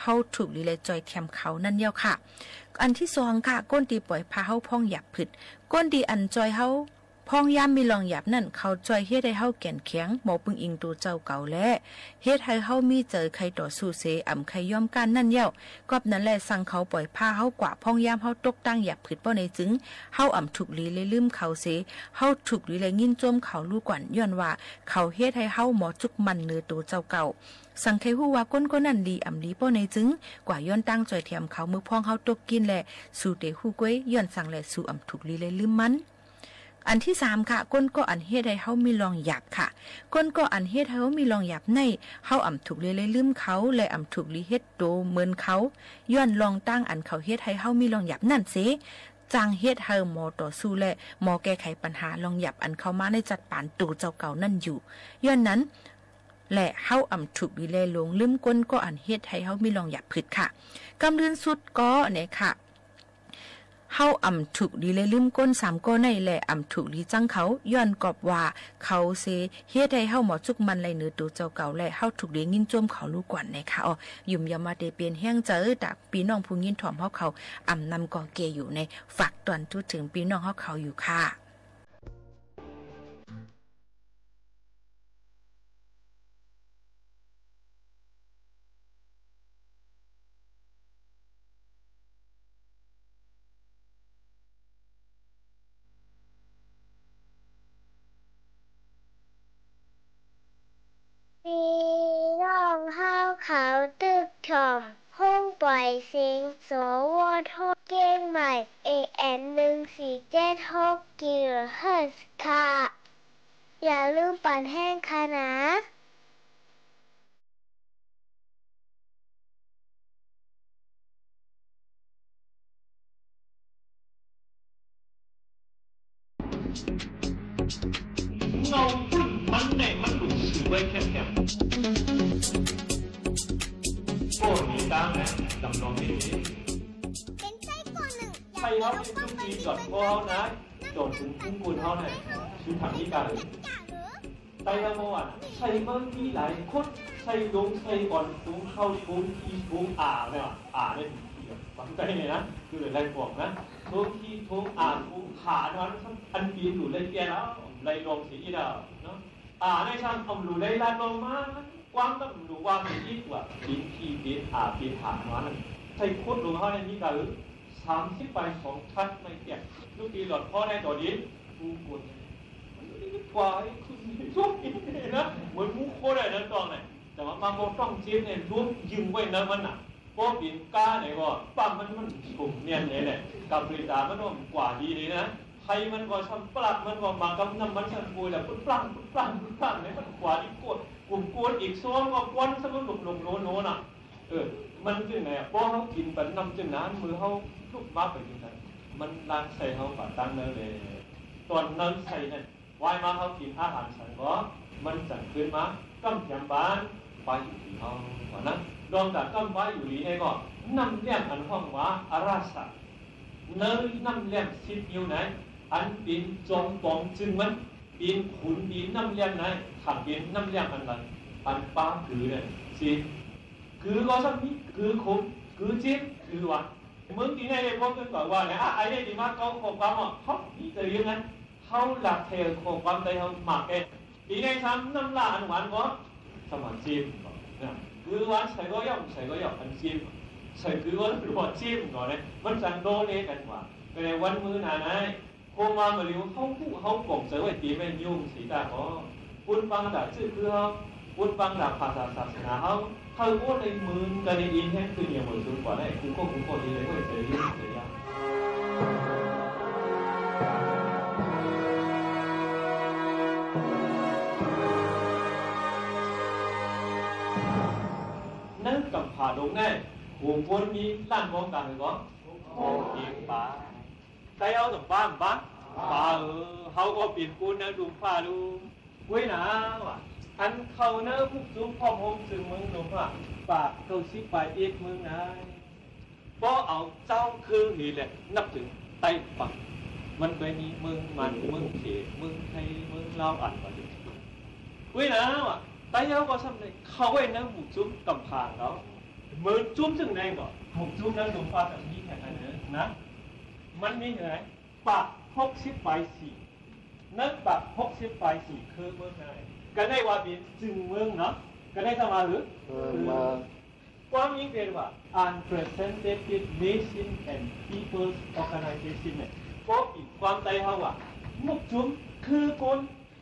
เฮาถูกหลีและจ้อยแถมเขานั้นเยียะค่ะ อันตี้สองค่ะ คนตี้ป่อยผ่าเฮาพ่องหยาบผึด คนตี้อันจ้อยเฮาพ่องยามมีร่องหยาบนั้น เขาจ้อยเฮ็ดหื้อเฮาแก่นแข็ง บ่ปึงอิงตั๋วเจ้าเก่าแล เฮ็ดหื้อเฮามีใจ๋ใค่ต่อสู้เส อ่ำใค่ยอมก้านนั้นเยียะ กอบนั้นแล สังเขาป่อยผ่าเฮากว่า พ่องยามเฮาตกตางหยาบผึดป้อในจึง เฮาอ่ำถูกหลีและลืมเขาเส เฮาถูกหลีและยินจมเขาลู่ก่อน ย้อนว่าเขาเฮ็ดหื้อเฮาหมอจุกมั่นเหนือตั๋วเจ้าเก่า สังใค่ฮู้ว่าคนก้อนั้นหลีอ่ำหลีป้อในจึง กว่าย้อนตางจ้อยแถมเขาเมื่อพ่องเฮาตกกินแล สูเต๋ฮู้ก้วย ย้อนสังแล สูอ่ำถูกหลีและลืมมัน อันตี้สามค่ะ คนก้ออันเฮ็ดหื้อเฮามีร่องหยาบค่ะ คนก้ออันเฮ็ดหื้อเฮามีร่องหยาบใน เฮาอ่ำถูกหลีและลืมเขา และอ่ำถูกหลีเฮ็ดโตเหมือนเขา ย้อนร่องตางอันเขาเฮ็ดหื้อเฮามีร่องหยาบนั้นเส จั่งเฮ็ดหื้อหมอต่อสู้และหมอแก้ไขปัญหาร่องหยาบอันเข้ามาในจัดปานตั๋วเจ้าเก่านั้นอยู่ ย้อนนั้นแหละ เฮาอ่ำถูกหลีและหลงลืมคนก้ออันเฮ็ดหื้อเฮามีร่องหยาบผึดค่ะ กำเรินสุดก้อเนี่ยค่ะ เฮาอ่ำถูกหลีและลืมคนสามก้อใน และอ่ำถูกหลีจังเขา ย้อนกอบว่าเขาเส เฮ็ดหื้อเฮาหมอจุกมั่นไหลเหนือตั๋วเจ้าเก่า และเฮาถูกหลียินจมเขาลู่ก่อนเนี่ยค่ะ อ๋อ หยุมยำว่าเต๋เป๋นแฮงใจ๋ต๋าปี้น้องผู้ยินถ่อมเฮาเขา อ่ำนำก่อเกอยู่ใน ฝากตวนทูตเถิงปี้น้องเฮาเขาอยู่ค่ะ ปี้น้องเฮาเขาตึกถ่อม ห้องปล่อยเสียง สวท เจียงใหม่ เอเอ็ม หนึ่งสี่เจ็ดหก กิโลเฮิรตซ์ ค่ะ อย่าลืมปั่นแฮงค่ะนะ เงาขึ้นมันแน่ มันหลุดสื่อไว้แคบๆ โอ้ มีตังค์นะ จำลองดีๆ เป๋นไส้ก่อนหนึ่ง ใครเฮาเป็นคนดีจอดคอเฮานะ จอดถึงพุงกุนเฮานะ คือทางนี้กัน ไตเฮาบ่ว่า ใส่เบิ่งมีหลายคน ใส่หลง ใส่อ่อน ถุงเข้า ถุงขี้ ถุงอ่าเนี่ย อ่าเนี่ย ถุงขี้อะ ฟังไตเนี่ยนะ คืออะไรบอกนะ ถุงขี้ ถุงอ่า ถุงขาเนาะ อันปีนอยู่เลยแก่แล้ว เลยลงเสียอีกแล้วเนาะ อ่า ในช่างอำหลูเลยลาดลงมา กว้างก็หลูว่ามีอีกว่า ปีนขี้ ปีนอ่า ปีนหาเนาะ ใส่โคตรหลวงเฮาเนี่ยมีกะ สามสิบใบสองชั้นไม่เปียก ลูกปีหลอดพ่อได้ต่อดิน กูกด มันไม่ได้กว่าไอ้คุณช่วงนี้นะ เหมือนหมูโคตรได้นะตองเนี่ย แต่ว่ามาบอกต้องเจ็บเนี่ย รวมยืมไว้นะมันน่ะ พอเปลี่ยนก้าไหนก็ปั๊มมัน มันผมเนียนเลยแหละ กับเวลามันก็กว่าดีเลยนะ ใครมันก็ซ้ำปลัก มันก็มากำน้ำมันซ้ำโกยแหละ ปุ๊บปลั้ง ปุ๊บปลั้ง ปุ๊บปลั้งเนี่ย มันกว่าดีโคตร กลุ่มโกนอีกซ้อนก็ควันซ้ำมันหลบหลบโหนโหนน่ะ เออ มันจึงไงอะ พอเฮากิ๋นไปน้ำจึงนั้น มือเฮาลุกมาไปจังซั่น มันลากไส้เฮาไปตังนั้นเลย ต๋อนนั้นไส้นั่น วายมาเฮากิ๋นอาหารสันก็ มันจั่งขึ้นมา ก้ำแถมบาน ปลาอยู่ดีเฮา ว่านั้น ลองจากก้ำปลาอยู่ดีให้ก็ น้ำเลี้ยงอันฮ้องว่า อารสะ ในน้ำเลี้ยงสิบนิ้วไหน อันเป๋นจอมป๋องจึงมัน เป๋นขุน เป๋นน้ำเลี้ยงไหน ถ้าเป๋นน้ำเลี้ยงอันใด อันปลากือเนี่ย สิ กือก็ซ้ำมี กือขม กือเจ็บ กือหวาน เมืองตี้ไหนได้พบกันกว่าว่าเนี่ย อ่ะ ไอ้เนี่ยตี้มาเก้าข้อความอ่ะ เฮามีแต่เรื่องนั้น เฮาหลักแท้ข้อความใดเฮามากแก่ ตี้ไหนซ้ำน้ำล่าอันหวานก็ สมานเจ็บก็นะ กือหวานใส่ก็ย่อม ใส่ก็ย่อม อันเจ็บ ใส่กือก็หลวดเจ็บก็เนี่ย มันจั่งโดนเอกันว่า ก็ในวันมื้อหน้าไหน โคมาเมื่อเร็ว เฮาฮู้ เฮาป่องใจ๋ไว้เต๋แม่นโยมสีตาก็ ปุ้นปังดาบจื้อคือเฮา ปุ้นปังดาบภาษาศาสนาเฮา เฮาโอ้ในหมื่นกันในอินแฮงคือเนี่ยเหมือนสุดกว่าได้ กูก็ กูก็ดีเลยเว้ย ใจ๋เย็น ใจ๋ยาว ในกำผาดงแน่ โห คนมีล้านมองกันเลยก็ โอ้ มี ป๋า ใต้เฮาต้องป๋า ป๋า ป๋า เออ เฮาก็เป๋นคนในลุ่มฟ้าลุ่ม เว้ยนะว่า อันเข้าในหมู่จุ้มพร้อมฮงจึงเมืองลุ่มว่า ปากเก้าสิบปายเอ็ดเมืองใน ปอเอาเจ้าคือหื้อแหละ นับเถิงใต้ปัก มันก็มีเมืองมัน เมืองเขมร เมืองไทย เมืองลาว อันว่าเดียว เว้ยนะว่า ใต้เฮาก็ซ้ำในเข้าไว้ในหมู่จุ้มกำผาเฮา เมืองจุ้มจึงในก็ หมู่จุ้มในลุ่มฟ้าก็มีแค่นั้นเองนะ มันมีเท่าไหร่ ปากหกสิบปายสี่ ในปากหกสิบปายสี่คือเมืองใน ก็ได้ว่าเป๋นจึงเมืองเนาะ ก็ได้สมาหือ เออ เออ มา ความจริงเป๋นว่า Unrepresentative Nation and Peoples Organization เนี่ย ก็เป๋นความใต้เฮาว่า หมู่จุ้มคือคน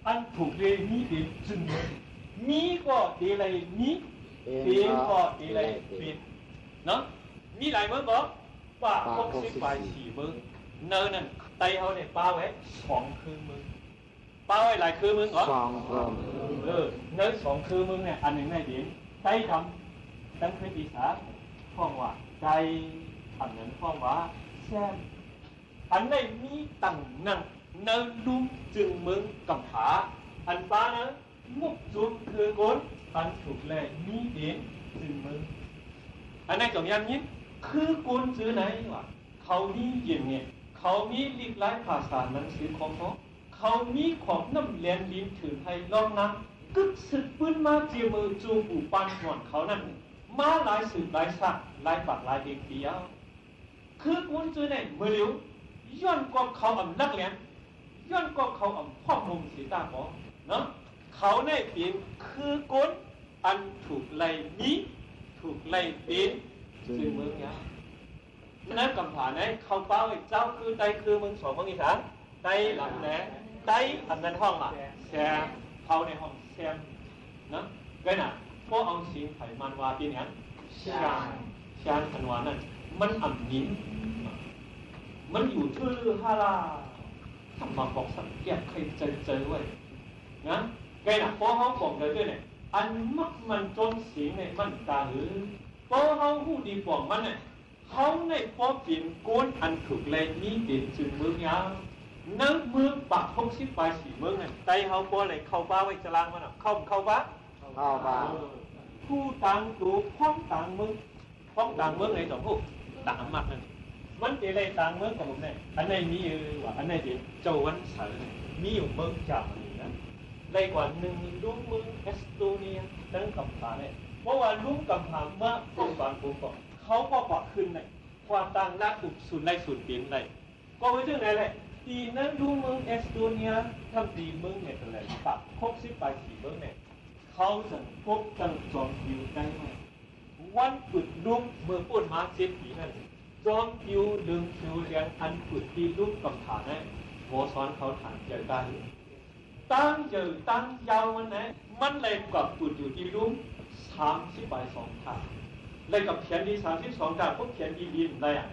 อันถูกเรียกมีเป๋นจึงเมือง มีก็เตไลมี เป๋น เป๋นก็เตไลเป๋น เนาะ มีหลายเมืองก็ ปากหกสิบปายสี่เมือง ในนั้นใต้เฮาเนี่ยปะไว้สองคือเมือง ปะไว้หลายคือเมืองก่อ สองคือเมือง เออ ในสองคือเมืองเนี่ย อันนึ่งในเป๋นใต้ดำ ตังคืออีสานฮ้องว่าใต้ อันนั้นฮ้องว่าแซม อันในมีตังนั้น ในลุ่มจึงเมืองกำผา อันปะใน หมู่จุ้มคือคนอันถูกเรียกมีเป๋นจึงเมือง อันในจ๋องยามยิน คือคนจื้อไหนว่า เขามีเยี่ยงเนี่ย เขามีลิกลายภาษาหนังสือของเขา เขามีของน้ำแลนดินถือไทยล้อมน้ำ กึ๊กสืบปื้นมาเจียมือจูปู่ปานหง่อนเขานั้น มาหลายสืบหลายซาก หลายปากหลายเดือนปียาว คือคนจื้อในเมื่อเร็ว ย้อนก็เขาอ่ำลักแหลม ย้อนก็เขาอ่ำพอกมงเสียตาปอเนาะ เขาในเป๋นคือคนอันถูกเรียกมี ถูกเรียกเป๋นจึงเมืองยาว ฉะนั้นกำผาในเข้าปะไว้เจ้าคือใต้คือเมืองสองเมืองอีสาน ใต้ดำและใต้ อันนั้นฮ้องว่าแซม เขาในฮ้องแซม นะ ก็น่ะ ปอเอาเสียงไผมันว่าเป๋นหยัง ชาง ชางอันว่านั้น มันอ่ำยิน มันอยู่ทื่อฮาลา ทำมาบอกสักแยกใครเจอเจอไว้ นะ ก็น่ะ ปอเฮาป๋องเจอด้วยเนี่ย อันมักมันจนเสียงในมันตาหือ ปอเฮาฮู้ดีป๋องมันเนี่ย เฮาในปอเป๋นคนอันถูกเรียกมีเป๋นจึงเมืองยาว ในเมืองปากหกสิบปายสี่เมืองนั้น ใต้เฮาปอเลยเข้าปะไว้จารางมันน่ะ เข้า เข้าปะ เข้าปะ เออ ผู้ต่างตั๋วพ้องต่างเมือง พ้องต่างเมืองในจ๋องฮู้ ต่างอำนาจนั้น มันเป๋นอะไรต่างเมืองของผมเนี่ย อันในมีอยู่ว่า อันในเป๋นเจ้าวันเสาร์เนี่ย มีอยู่เมืองจ๋ามนี่นะ ได้กว่านึ่งลุ่มเมืองเอสโตเนีย ตั้งกำผาเนี่ย เพราะว่าลุ่มกำผาเมื่อก่อนผมก็ เขาก็กว่าขึ้นเนี่ย กว่าต่างละอุบศูนย์ได้ศูนย์เป๋นได้ ก็ไว้เรื่องไหนแหละ ตี้ในลุ่มเมืองเอสโตเนีย ทั้งตี้เมืองเนเธอร์แลนด์ ปากหกสิบปายสี่เมืองเนี่ย เขาสั่งพบตั้งจอมปิวใต้ไว้ วันเปิดลุ่มเมื่อปู้นมาเจ็ดปี๋นั้น จอมปิวเหลืองผิวแดงอันเปิดตี้ลุ่มกำผานั้น หมอสอนเขาถามเกี่ยวกัน ตั้งใหญ่ตั้งยาวมันนะ มันเลยกับเปิดอยู่ตี้ลุ่มสามสิบปายสองถาด เลยกับเขียนตี้สามสิบสองถาด พวกเขียนตี้ดินได้อะ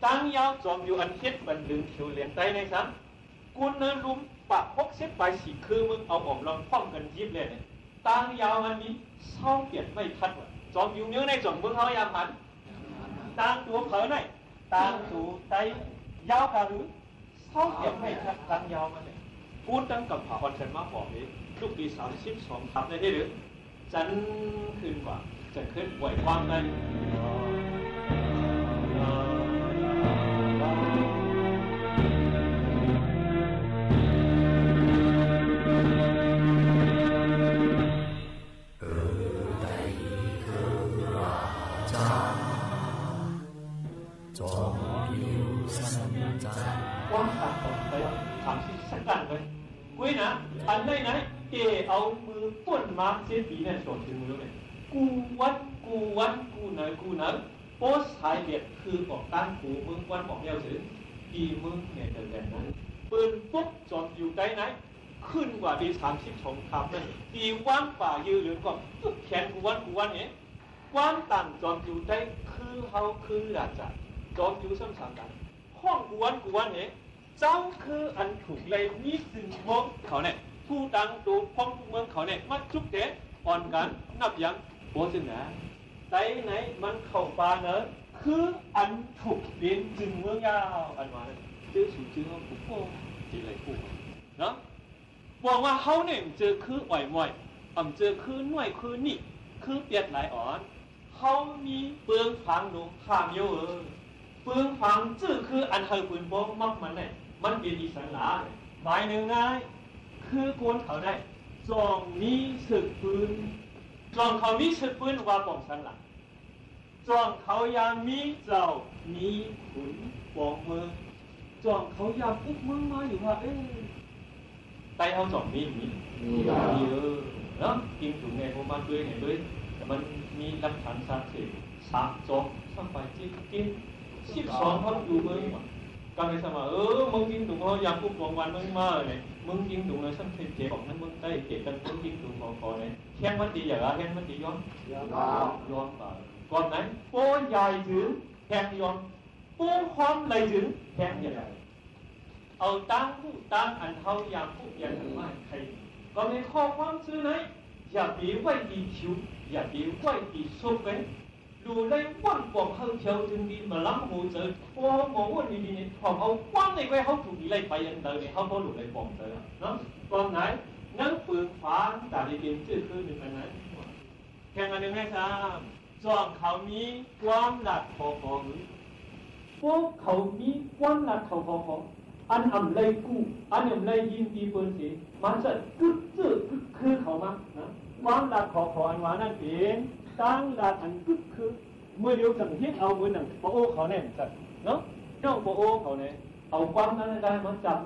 ตั้งยาวจอมปิวอันเฮ็ดปันเหลืองผิวแดงใต้ในซ้ำ กุนในลุ่มปากหกสิบปายสี่คือเมืองเอาอ่อมลองพร้อมกั๋นยิบเลยเนี่ย ตั้งยาวมันมีซาวเปียดไม้ทัดว่ะ จอมปิวเมืองในจ๋องเมืองเฮายามหัน ตั้งตั๋วเผอใน ตั้งตั๋วใต้ ยาวกะหือ ซาวเปียดไม้ทัดตั้งยาวมันเนี่ย ปู๊ดตั้งกำผาอ่อนฉันมาหอมเอง ลูกตี้สามสิบสองทับได้เด้อ จันขึ้นกว่า จันขึ้นไหวความได้ เออ ใต้คือว่าจ๋า จ๋อมปิวสันจ๋า ความต่างของไปสามสิบเซกันไป กุ้ยนะ อันไหนไหน เต๋เอาเมื่อปู้นมาเจ็ดปี๋เนี่ย จ๋นเถิงเมืองเนี่ย กู้วัน กู้วัน กู้ไหน กู้ไหน ปอสายเดียดคือออกตางตั๋วเมืองวันออกแล้วเถิง ตี้เมืองเนเธอร์แลนด์นั้น เปิ้นปกจอมปิวใต้ใน ขึ้นกว่าตี้สามสิบสองทับนั้น ตี้วันป่ายืนเหลืองก็จุดแขนกู้วัน กู้วันเนี่ย ความต่างจอมปิวใต้คือเฮาคือราชา จอมปิวซ้ำสามต่าง ฮ้องกู้วัน กู้วันเนี่ย เจ้าคืออันถูกเรียกมีจึงเมืองเขาเนี่ย ผู้ตั้งตั๋วพ้องกู้เมืองเขาเนี่ย มาจุกเต๋อ่อนกั๋นนับยัง โอ้ จึงนะ ใต้ในมันเข้าปะใน ค คืออันถูกเป๋นจึงเมืองยาว อันว่านั้น เจอสูงจึงเอาผู้ป้อง เจออะไรผู้ เนาะ บอกว่าเฮาเนี่ย เจอคืออ่อยม่อย อ่ำเจอคือน้อยคือนี้ คือเปียดหลายอ่อน เฮามีเปิงฝังหลวงพ่าเมียวเออ เปิงฝังจื้อคืออันเฮาปืนป้องมักมันเนี่ย มันเป๋นอีสันหลา หมายนึ่งง่าย คือคนเขาได้ จ่องมีศึกปืน จ่องเขามีศึกปืนว่าป้องสันหลา จ่องเขายามมีเจ้ามีขุนปองเมือง จ่องเขายามอุกเมืองมาอยู่ว่า เอ๊ะ ไตเฮาจ่องมี มี มี มีเออ เนาะ กิ๋งตุงเนี่ย ผมมาด้วยเนี่ยด้วย แต่มันมีหลักฐานสักเสก สามจ่อง สามฝ่ายเจ็ดเจ็ด สิบสอง เฮาอยู่เมือง ก็เลยสามารถ เออ เมืองกิ๋งตุงเฮายามอุกปองวันเมืองมาเนี่ย เมืองกิ๋งตุงเนี่ย สามเจ็ดเจ็ดของนั้นเมืองใต้ เจ็ดกันเมืองกิ๋งตุงขอขอเนี่ย แข้งมันดีอย่างละ แข้งมันดีย้อม ย้อม ย้อมไป ก่อนไหน โป้ใหญ่ถึงแข้งย้อม ปูความไหลถึงแข้งใหญ่ เอาตั้งผู้ตั้งอันเฮายามผู้ยันอันไม่ใคร ก็ในข้อความซื่อไหน อย่าไปไหว้ตีคิว อย่าไปไหว้ตีศพไป ดูได้ว่นปองเฮาเที่ยวถึงดีมาล้ำหัวใจ พอมองว่นดีๆเนี่ย ของเอาความในไว้เฮาถูกดีไล่ไปอันใดเนี่ย เฮาก็หลุดไล่ปองใจแล้วเนาะ ก่อนไหน นั่งเปิงฟ้าตาดีเกมจื้อคืนหนึ่งอันไหน แข่งอันหนึ่งให้ซ้ำ จ่องเขามีความลัดขอขอหือ พวกเขามีความลัดเขาขอขอ อันอ่ำไล่กู้ อันอ่ำไล่ยินดีเปิ้นเสีย มันจะกึกจื้อกึกคือเขามานะ ความลัดขอขออันว่านั่นเป๋น ตั้งลัดอันกึกคือ เมื่อเดียวสังเกตเอาเหมือนหนังปะโอเขาเนี่ยจัดเนาะ น้องปะโอเขาเนี่ย เอาความนั้นได้มาจับ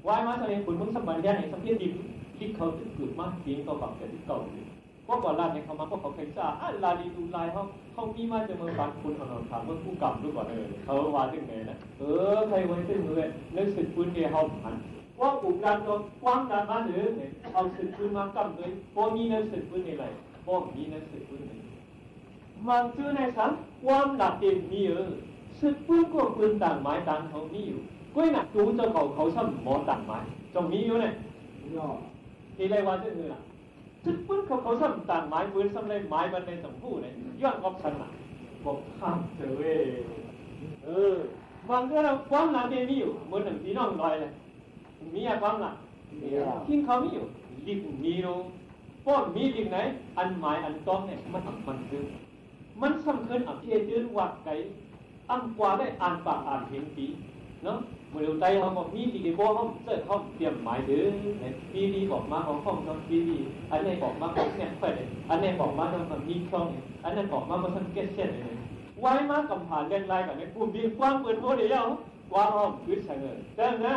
วายมาทะเลขุนเมืองสมบัติแดนแห่งสังเกตดิน ลิกเขาตึกเกิดมา เสียงต่อปากแต่ที่เก่าอยู่ พวกก่อนลาดเนี่ยเขามา พวกเขาเคยซ่า อ่ะ ลาดีดูลายเขา เขามีมาจากเมืองปานคุณ เอาหนอนถามเมืองผู้กำดูก่อน เออ เขาว่าจังไงนะ เออ ใครไว้ซึ่งเมือง ในศึกปืนเดียวเขาหัน ว่าปลูกลานตัวกว้างลานบ้านหรือเนี่ย เอาศึกปืนมากำเลย พอมีในศึกปืนในไร พอมีในศึกปืนใน มันจื้อในสัง ความลัดเต็มมีเออ ศึกปืนก็ปืนต่างหมายต่างเขามีอยู่ ก้อยหนักตูเจ้าเขา เขาซ้ำหมอต่างหมาย จงมีอยู่เนี่ย ย่อ ทีไรว่าจังหือล่ะ ศึกปืนเขา เขาซ้ำต่างหมาย ปืนซ้ำไรหมายมันในสองผู้เนี่ย ย้อนออกสันหลัง บอกข้ามเถอะเว้ย เออ บางเรื่องความลัดเต็มมีอยู่ เหมือนหนังพี่น้องลอยเลย มีอะความลัด มีอะ ทิ้งเขามีอยู่ ลิกมีอยู่ ป้อมมีลิกไหน อันหมายอันต้องเนี่ย มันสำคัญคือ มันสำคัญอ่ะ ที่จื้นวัดไกล อ่ำกว่าได้อ่านปากอ่านเห็นปี เนาะ เมื่อเดียวไตเขาก็มีลิกไอ้บ่ห้องเสิร์ชห้องเตรียมหมายเด้อ เนี่ย ปีนี้ออกมาของห้องนอนปีนี้ อันนี้ออกมาของแนบไปเลย อันนี้ออกมาของมีช่องเนี่ย อันนั้นออกมาก็สังเกตเส้นเลย ไว้มากำผ่านเรียนรายกันเนี่ย กลุ่มมีความเปิดโพสต์เดียว กว้างห้องคือเสนอเติมนะ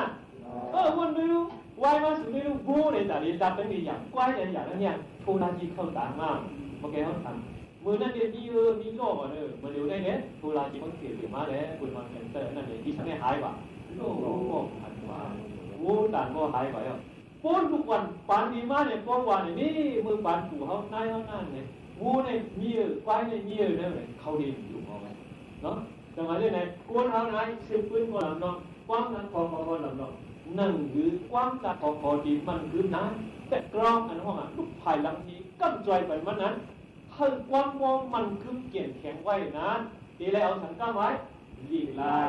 เออ วันนี้รู้ ไว้มาสุดนี้รู้ บู๊ในแต่ละดับเป็นอย่าง กว้ายในอย่างนั้นเนี่ย โทรนาจีเข้าตางมาก เมื่อกี้เขาทำ มื้อนั้นเนี่ยมี เออ มีโลกอ่ะเนอะ มื้อเดียวได้เนี่ย โทรจีมันเปลี่ยนเปลี่ยนมาแล้ว คุณมันแคนเซิลนั่นเนี่ย ที่ฉันได้หายว่ะ โลก โลก โลก อันว่า โอ้ ต่างก็หายไปอ่ะ ปู๊นทุกวัน ปานนี้มาเนี่ย ป้องวันเนี่ย นี่ มือปานปู่เขา นายเขานั่นเนี่ย วัวเนี่ย มีเออ ควายเนี่ย มีเออ นั่นเลย เขาเรียนอยู่เอาไว้ เนาะ แต่ว่าเรื่องไหน กวนเอาไหน สืบปืนคนลำนอง ความนั้นขอขอคนลำนอง หนึ่งคือความรักขอขอดีมันคือนั้น แต่กรองอันห้องอ่ะ ลูกภายหลังนี้ ก้ำจอยไปมันนั้น เพิ่งความมองมันคือเกี่ยนแข็งไว้นั้น ทีไรเอาสังกัดไว้ หลีกลาย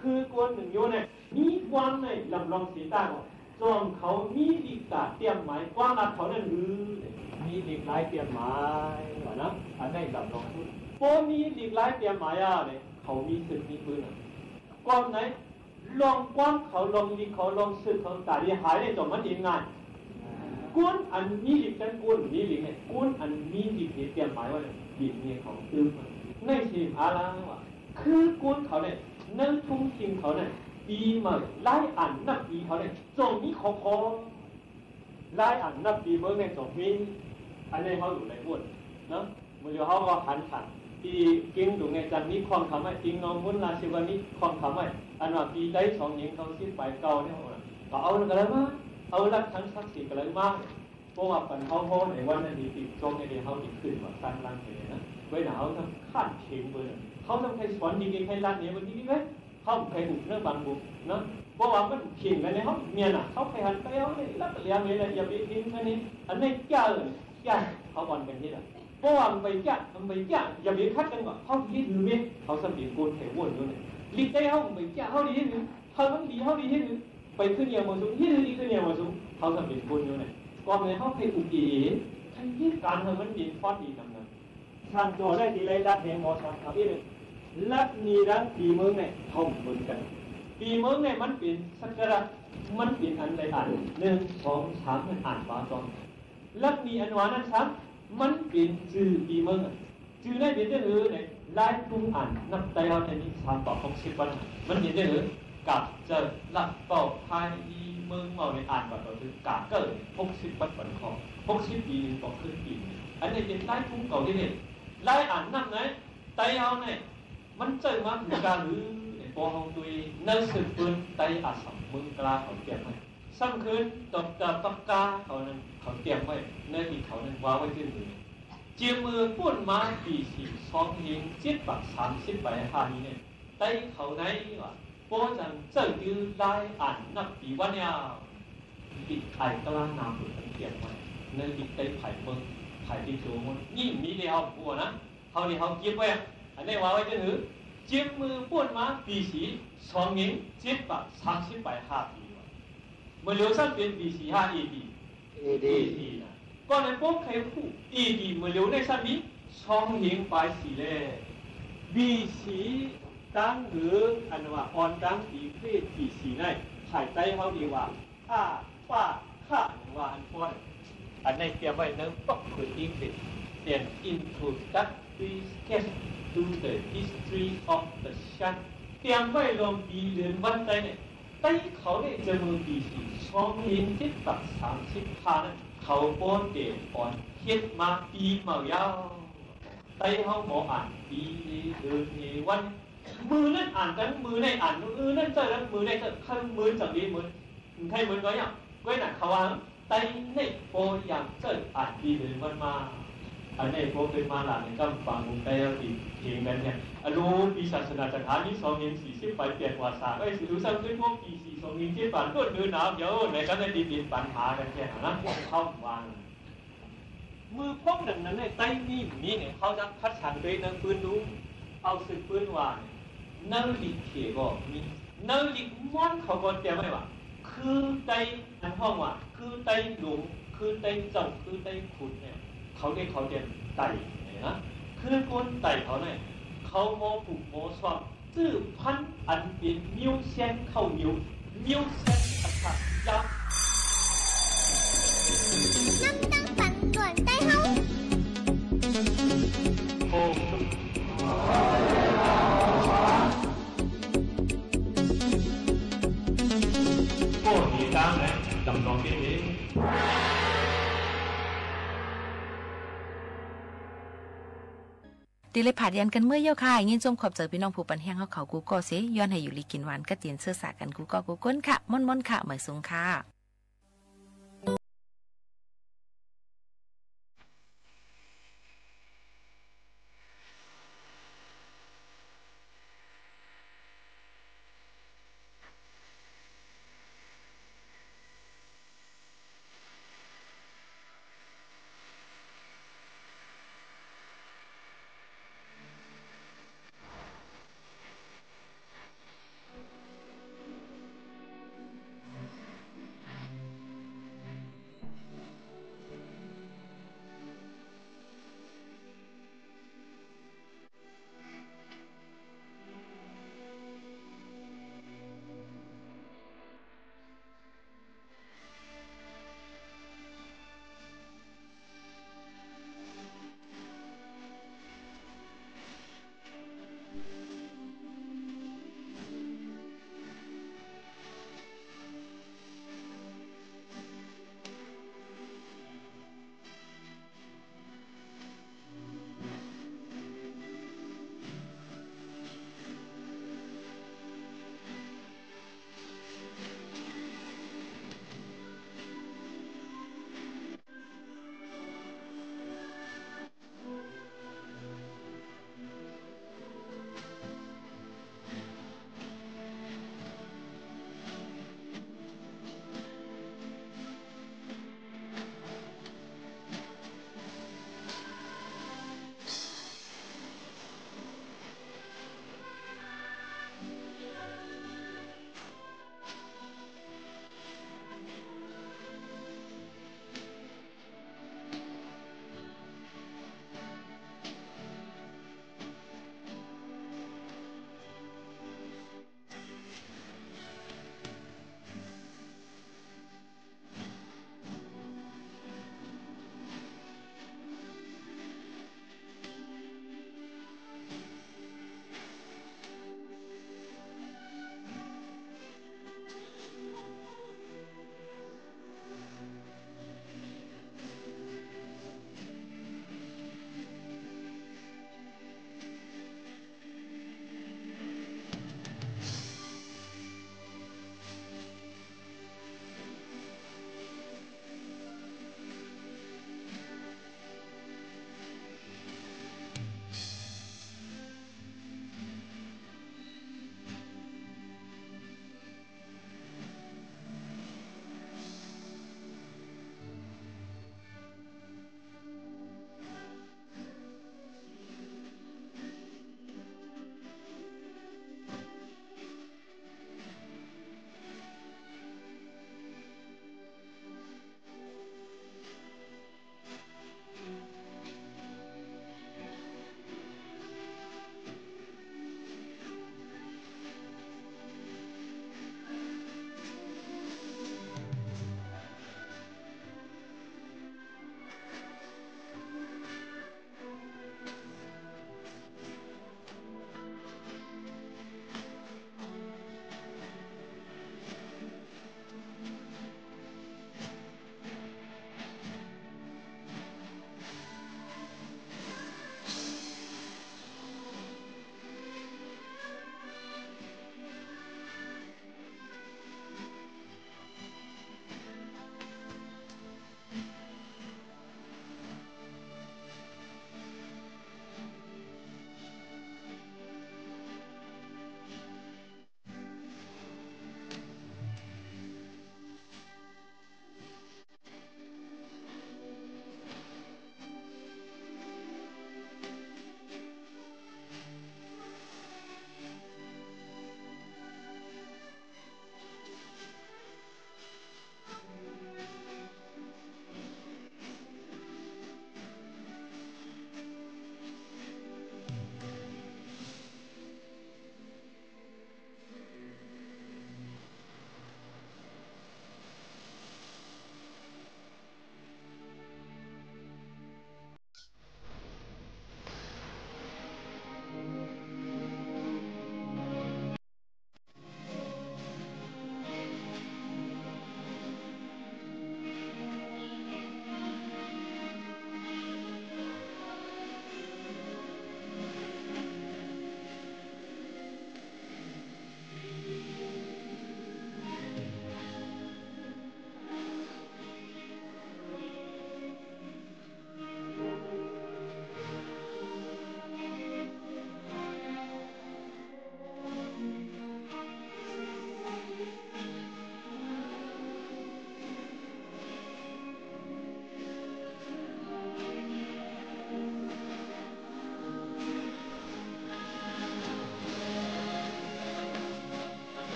คือกวนหนึ่งโยนเนี่ย มีความในลำนองสีตาก่อน จอมเขามีหลีกตาเตรียมหมาย ความรักเขานั่นหรือ มีหลีกลายเตรียมหมายว่านะ อันนั้นลำนองสุด พอมีหลีกลายเตรียมหมายอ่ะเนี่ย เขามีศึกมีปืนอ่ะ ก่อนไหน ลองความเขา ลองหลีกเขา ลองศึกเขา ตาดีหายได้จอมมันเองง่าย กวนอันมีหลีกกัน กวนมีหลีกเนี่ย กวนอันมีหลีกเนี่ยเตรียมหมายไว้เนี่ย หลีกเนี่ยเขาตื้มมัน ในเสียงอาลาว่า คือกวนเขาเนี่ย ในทุ่งถิ่นเขาเนี่ย ปีใหม่ หลายอันนับปีเขาเนี่ย จงมีขอขอ หลายอันนับปีเมืองเนี่ยจงมี อันนี้เขาอยู่ในกวนเนาะ มื้อเดียวเขาก็หันขัน ที่กิ๋งตุงเนี่ยจะมีข้องคำไว้ กิ๋งนองมุนราชวานิชข้องคำไว้ อันว่าปีใดสองหญิงเขาสิบปลายเก่าเนี่ย ก็เอากันเลยมา เอาหลักฐานศักดิ์สิทธิ์กันเลยมา เพราะว่าปันเขาโหในวันนั้นที่ติดจงในเดียวเขาติดขึ้นมาสร้างร่างเลยนะ ไว้หนาเขาต้องคาดเข็งเบอร์ เขาต้องใครสอนดีๆ ใครรัดเนี่ยมันดีๆ ไว้ เขาใครหุบเรื่องบางบุกเนาะ เพราะว่ามันเข็งกันในเขาเมียน่ะ เขาใครหันไปเอาเลย รักเลี้ยงเลยนะ อย่าไปทิ้งอันนี้ อันนี้เจ้า เจ้า เขาอ่อนกันนี่แหละ เพราะว่ามันไปเจ๊ะ มันไปเจ๊ะ อย่าไปขัดกั๋นว่า เฮาดีหื้อเม้ย เฮาซ้ำเป๋นคนไผว่นอยู่เนี่ย ลิเกเฮามันไปเจ๊ะ เฮาดีหื้อ เฮามันดี เฮาดีหื้อ ไปขึ้นเยียมบ่สูง หื้อดีขึ้นเยียมบ่สูง เฮาซ้ำเป๋นคนอยู่เนี่ย ก่อนเนี่ยเฮาไปอุกเอ๋ ใค่เฮ็ดก๋านหื้อมันเป๋นความดีนำนั้น สั่งจ๋อได้ตี้ใด รัฐแหมหมอสั่งเขาอี้หนึ่ง รัฐมีตังปี๋เมิงเนี่ย เฮาบ่เหมือนกั๋น ปี๋เมิงเนี่ยมันเป๋นศักราช มันเป๋นอันใดอัน หนึ่ง สอง สาม มันอ่านบ่าต้อง รัฐมีอันว่านั้นซ้ำ มันเป๋นจื้อปี๋เมิงอะ จื้อได้เป๋นจั้งหื้อเนี่ย ลายทุ่งอ่านนับไต้เฮาเนี่ยมีสามปา๋กหกสิบวัด มันเป๋นจั้งหื้อ กาบเจิด ลัดเป้า พายอี เมิงเมาเนี่ย อ่านบ่าต้อง จื้อกาเก้อ หกสิบวัดปันคอ หกสิบปี๋หนึ่งก็ครึ่งปี๋หนึ่ง อันนี้เป๋นลายทุ่งเก่าตี้เนี่ย ลายอ่านนับในไต้เฮาเนี่ย มันใจ๊มาถึงกาหื้อเนี่ย ปอเฮาดูในหนังสือปื๊นไต้อาสัมเมิงกล้าเขาเตรียมไว้ ซ้ำคืน ด็อกเตอร์ ปากกาเขานั้น เขาเตรียมไว้ ในตี้เขานั้นว่าไว้จื้อหื้อ เจียมเมื่อปู้นมาปี๋สี่ สองเฮงเจ็ดปา๋กสามสิบแปด ห้านี้เนี่ย ไต้เขาในว่า ปอจังใจ๊จื้อลายอ่านนับปี๋วันเนี่ย ตี้ไอ้กล้านามเปิ้นเตรียมไว้ ในตี้ไต้ไผเมิง ไผตี้โจมมัน นี่มีเดียวหัวนะ เฮานี่เฮาเก็บไว้อะ อันนี้ว่าไว้จั้งหื้อ เจียมเมื่อปู้นมาปี๋สี่ สองเฮงเจ็ดปา๋กสามสิบแปด ห้าปี๋ว่ะ เมื่อเหลียวซ้ำเป๋นปี๋สี่ห้า เอดี เอดี เอดี นะ ก่อนนั้นปอใค่ฮู้ เอดี เมื่อเหลียวในซ้ำมี สองเฮงปายสี่ แล ปี๋สี่ ตังหื้อ อันว่าอ่อนตังปี๋คริสต์ปี๋สี่ใน ภายใต้เฮานี่ว่า อ้า ป้า ข้า ว่าอันป้อย อันนี้เตรียมไว้ในปกเปื้อน English An Introductory Sketch to the History of the Shan เตรียมไว้ลงปี๋เดือนวันไต้เนี่ย ไต้เขาเนี่ยเจียมเมื่อปี๋สี่ สองเฮงเจ็ดปา๋กสามสิบห้านั้น เขาปอเต๋อ่อนเฮ็ดมาปี๋เมาเย้า ไต้เฮาบ่อ่านปี๋เฮเดือนเฮวัน มื้อนั้นอ่านตังมื้อ ในอ่านมื้อนั้นเจ้าตังมื้อ ในเจ้า ใค่เหมือนจังดีเหมือน ใค่เหมือนกั๋นเนี่ย ก้อยน่ะ เขาว่า ไต้ในปอยามเจ้าอ่านปี๋เดือนวันมา อันนี้ปอเป๋นมาหลานในกำปางเมืองไต้เฮาตี้เถียงกั๋นเนี่ย อะโล ปี๋ศาสนาจักหา มีสองเฮงสี่สิบปายแปดวาษา เอ้ย สิรู้ซ้ำด้วยพวกปี๋สี่ สองเฮงเจ็ดปา๋ก ต้นเดือนหนาวเดี๋ยว ในกำในตี้เป๋นปัญหากั๋นแค่นั้นนะ เข้าวัน เมื่อพบดังนั้นเนี่ย ไต้มีบ่มีเนี่ย เฮาจะคัดสรรโดยหนังปื๊นดู เอาสืบปื๊นว่าเนี่ย ในลิกเขก็มี ในลิกมอญเขาก็เตรียมไว้ว่า คือไต้อันฮ้องว่า คือไต้หลวง คือไต้เจ้า คือไต้ขุนเนี่ย เขาเรียกเขาเตรียมไต้เนี่ยนะ คือคนไต้เขาเนี่ย เขาบ่ผูกบ่ซ้อม จื้อพันธุ์อันเป๋นเมี้ยวเซียนเข้าเหนียว เมี้ยวเซียนอันทะยาน นำตั้งปันด่วนไต้เฮา โอ้ โอ้ ดีจังเลย จำลองเก๋ๆ ตี้ได้ผลัดเปลี่ยนกั๋นเมื่อเย้าค่ะ ยินจมขอบใจ๋ปี้น้องผู้ปันแฮงเฮาเขากู้ก้อเสย ย้อนหื้ออยู่ดีกิ๋นหวาน กัดเย็นเสื้อสากั๋นกู้ก้อกู้คนค่ะ ม่วนๆ ค่ะ หมายสูงค่ะ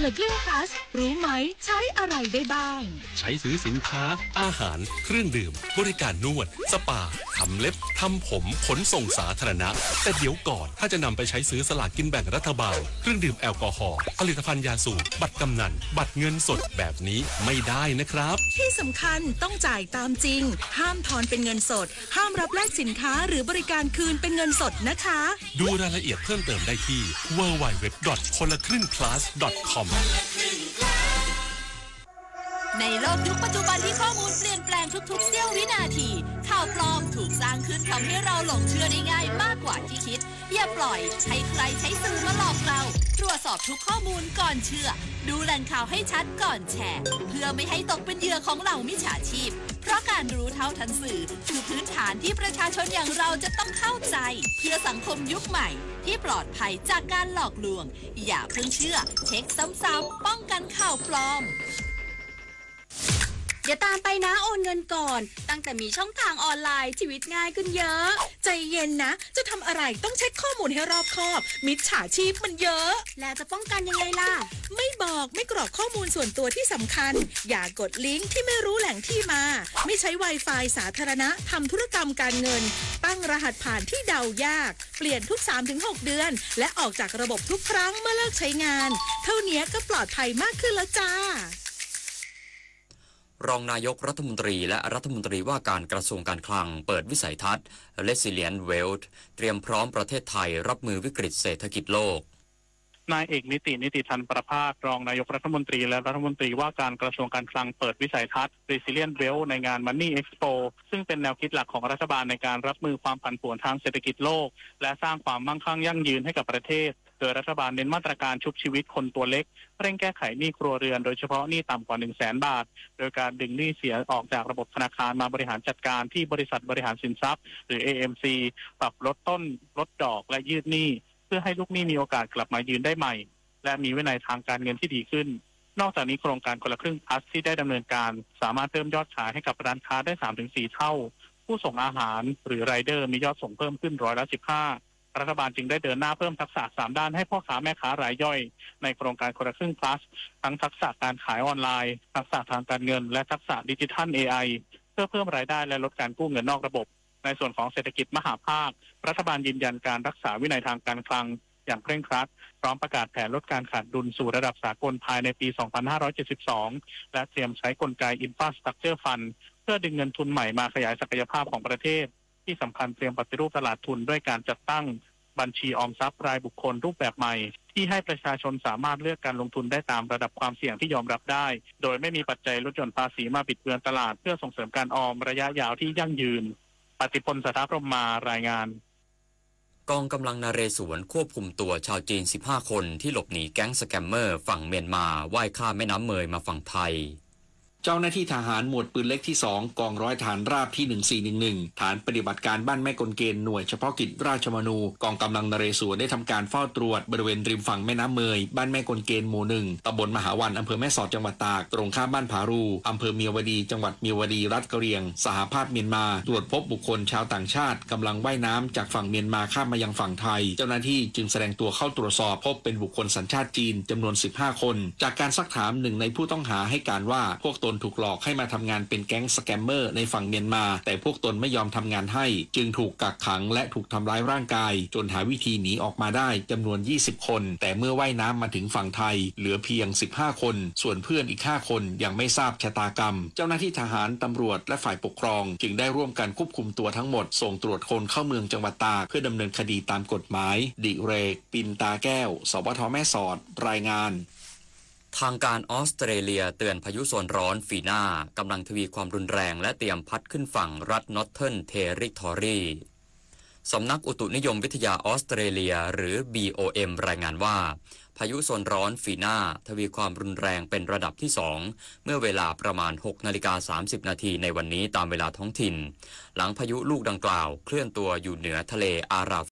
คนละครึ่ง plus รู้ไหมใช้อะไรได้บ้าง ใช้ซื้อสินค้า อาหาร เครื่องดื่ม บริการนวด สปา ทำเล็บ ทำผม ขนส่งสาธารณะ แต่เดี๋ยวก่อน ถ้าจะนำไปใช้ซื้อสลากกินแบ่งรัฐบาล เครื่องดื่มแอลกอฮอล์ ผลิตภัณฑ์ยาสูบ บัตรกำนัน บัตรเงินสดแบบนี้ไม่ได้นะครับ ที่สำคัญต้องจ่ายตามจริง ห้ามทอนเป็นเงินสด ห้ามรับแลกสินค้าหรือบริการคืนเป็นเงินสดนะคะ ดูรายละเอียดเพิ่มเติมได้ที่ ดับเบิลยู ดับเบิลยู ดับเบิลยู ดอท คนละครึ่ง plus ดอท คอม ในโลกยุคปัจจุบันที่ข้อมูลเปลี่ยนแปลงทุกๆ เสี้ยววินาที ข่าวปลอมถูกสร้างขึ้นทำให้เราหลงเชื่อได้ง่ายมากกว่าที่คิด อย่าปล่อยให้ใครใช้สื่อมาหลอกเรา ตรวจสอบทุกข้อมูลก่อนเชื่อ ดูแหล่งข่าวให้ชัดก่อนแชร์ เพื่อไม่ให้ตกเป็นเหยื่อของเหล่ามิจฉาชีพ เพราะการรู้เท่าทันสื่อ คือพื้นฐานที่ประชาชนอย่างเราจะต้องเข้าใจ เพื่อสังคมยุคใหม่ที่ปลอดภัยจากการหลอกลวง อย่าเพิ่งเชื่อ เช็คซ้ำๆ ป้องกันข่าวปลอม เดี๋ยวตามไปนะ โอนเงินก่อน ตั้งแต่มีช่องทางออนไลน์ ชีวิตง่ายขึ้นเยอะ ใจเย็นนะ จะทำอะไรต้องเช็คข้อมูลให้รอบคอบ มิจฉาชีพมันเยอะ แล้วจะป้องกันยังไงล่ะ ไม่บอก ไม่กรอกข้อมูลส่วนตัวที่สำคัญ อย่ากดลิงก์ที่ไม่รู้แหล่งที่มา ไม่ใช้ Wi-Fi สาธารณะ ทำธุรกรรมการเงิน ตั้งรหัสผ่านที่เดายาก เปลี่ยนทุก สามถึงหก เดือน และออกจากระบบทุกครั้งเมื่อเลิกใช้งาน เท่านี้ก็ปลอดภัยมากขึ้นแล้วจ้า รองนายกรัฐมนตรีและรัฐมนตรีว่าการกระทรวงการคลังเปิดวิสัยทัศน์ Resilient Wealth เตรียมพร้อมประเทศไทยรับมือวิกฤตเศรษฐกิจโลก นายเอกนิติ นิติธรรมประภาส รองนายกรัฐมนตรีและรัฐมนตรีว่าการกระทรวงการคลังเปิดวิสัยทัศน์ Resilient Wealth ในงาน Money Expo ซึ่งเป็นแนวคิดหลักของรัฐบาลในการรับมือความผันผวนทางเศรษฐกิจโลก และสร้างความมั่งคั่งยั่งยืนให้กับประเทศ โดยรัฐบาลเน้นมาตรการชุบชีวิตคนตัวเล็ก เร่งแก้ไขหนี้ครัวเรือน โดยเฉพาะหนี้ต่ำกว่า หนึ่งแสน บาท โดยการดึงหนี้เสียออกจากระบบธนาคารมาบริหารจัดการที่บริษัทบริหารสินทรัพย์ หรือ เอเอ็มซี ปรับลดต้น ลดดอก และยืดหนี้ เพื่อให้ลูกหนี้มีโอกาสกลับมายืนได้ใหม่ และมีวินัยทางการเงินที่ดีขึ้น นอกจากนี้โครงการคนละครึ่ง plus ที่ได้ดำเนินการ สามารถเพิ่มยอดขายให้กับร้านค้าได้ สามถึงสี่ เท่า ผู้ส่งอาหาร หรือไรเดอร์ มียอดส่งเพิ่มขึ้นร้อยละสิบห้า รัฐบาลจึงได้เดินหน้าเพิ่มทักษะสามด้านให้พ่อค้าแม่ค้ารายย่อย ในโครงการคนละครึ่ง plus ทั้งทักษะการขายออนไลน์ ทักษะทางการเงิน และทักษะดิจิทัล เอไอ เพื่อเพิ่มรายได้และลดการกู้เงินนอกระบบ ในส่วนของเศรษฐกิจมหาภาค รัฐบาลยืนยันการรักษาวินัยทางการคลังอย่างเคร่งครัด พร้อมประกาศแผนลดการขาดดุลสู่ระดับสากลภายในปี สองพันห้าร้อยเจ็ดสิบสอง และเตรียมใช้กลไก Infrastructure Fund เพื่อดึงเงินทุนใหม่มาขยายศักยภาพของประเทศ ที่สำคัญเตรียมปฏิรูปตลาดทุนด้วยการจัดตั้งบัญชีออมทรัพย์รายบุคคลรูปแบบใหม่ ที่ให้ประชาชนสามารถเลือกการลงทุนได้ตามระดับความเสี่ยงที่ยอมรับได้ โดยไม่มีปัจจัยลดหย่อนภาษีมาบิดเบือนตลาด เพื่อส่งเสริมการออมระยะยาวที่ยั่งยืน ปฏิพล สัทธพรหมมา รายงาน กองกำลังนเรศวรควบคุมตัวชาวจีน สิบห้า คนที่หลบหนีแก๊งสแกมเมอร์ฝั่งเมียนมาว่ายข้ามแม่น้ำเมยมาฝั่งไทย เจ้าหน้าที่ทหารหมวดปืนเล็กที่สอง กองร้อยทหารราบที่ หนึ่งสี่หนึ่งหนึ่ง ฐานปฏิบัติการบ้านแม่กลเกณฑ์ หน่วยเฉพาะกิจราชมนู กองกำลังนเรศวรได้ทำการเฝ้าตรวจบริเวณริมฝั่งแม่น้ำเมย บ้านแม่กลเกณฑ์หมู่หนึ่ง ตำบลมหาวัน อำเภอแม่สอด จังหวัดตาก ตรงข้ามบ้านผารู อำเภอเมียวดี จังหวัดเมียวดี รัฐกะเหรี่ยง สหภาพเมียนมา ตรวจพบบุคคลชาวต่างชาติกำลังว่ายน้ำจากฝั่งเมียนมาข้ามมายังฝั่งไทย เจ้าหน้าที่จึงแสดงตัวเข้าตรวจสอบ พบเป็นบุคคลสัญชาติจีนจำนวน สิบห้า คน จากการซักถาม หนึ่งในผู้ต้องหาให้การว่า พวกตนถูกหลอกให้มาทำงานเป็นแก๊งสแกมเมอร์ในฝั่งเมียนมา แต่พวกตนไม่ยอมทำงานให้ จึงถูกกักขังและถูกทำร้ายร่างกาย จนหาวิธีหนีออกมาได้จำนวน ยี่สิบ คน แต่เมื่อว่ายน้ำมาถึงฝั่งไทย เหลือเพียง สิบห้า คน ส่วนเพื่อนอีก ห้า คนยังไม่ทราบชะตากรรม เจ้าหน้าที่ทหาร ตำรวจ และฝ่ายปกครอง จึงได้ร่วมกันควบคุมตัวทั้งหมด ส่งตรวจคนเข้าเมืองจังหวัดตาก เพื่อดำเนินคดีตามกฎหมาย ดิเรก ปินตาแก้ว สวท แม่สอด รายงาน ทางการออสเตรเลียเตือนพายุโซนร้อนฟีน่ากำลังทวีความรุนแรงและเตรียมพัดขึ้นฝั่งรัฐ Northern Territory สำนักอุตุนิยมวิทยาออสเตรเลีย หรือ บีโอเอ็ม รายงานว่า พายุโซนร้อนฟีน่าทวีความรุนแรงเป็นระดับที่สอง เมื่อเวลาประมาณ หกนาฬิกาสามสิบนาทีในวันนี้ตามเวลาท้องถิ่น หลังพายุลูกดังกล่าวเคลื่อนตัวอยู่เหนือทะเลอาราฟ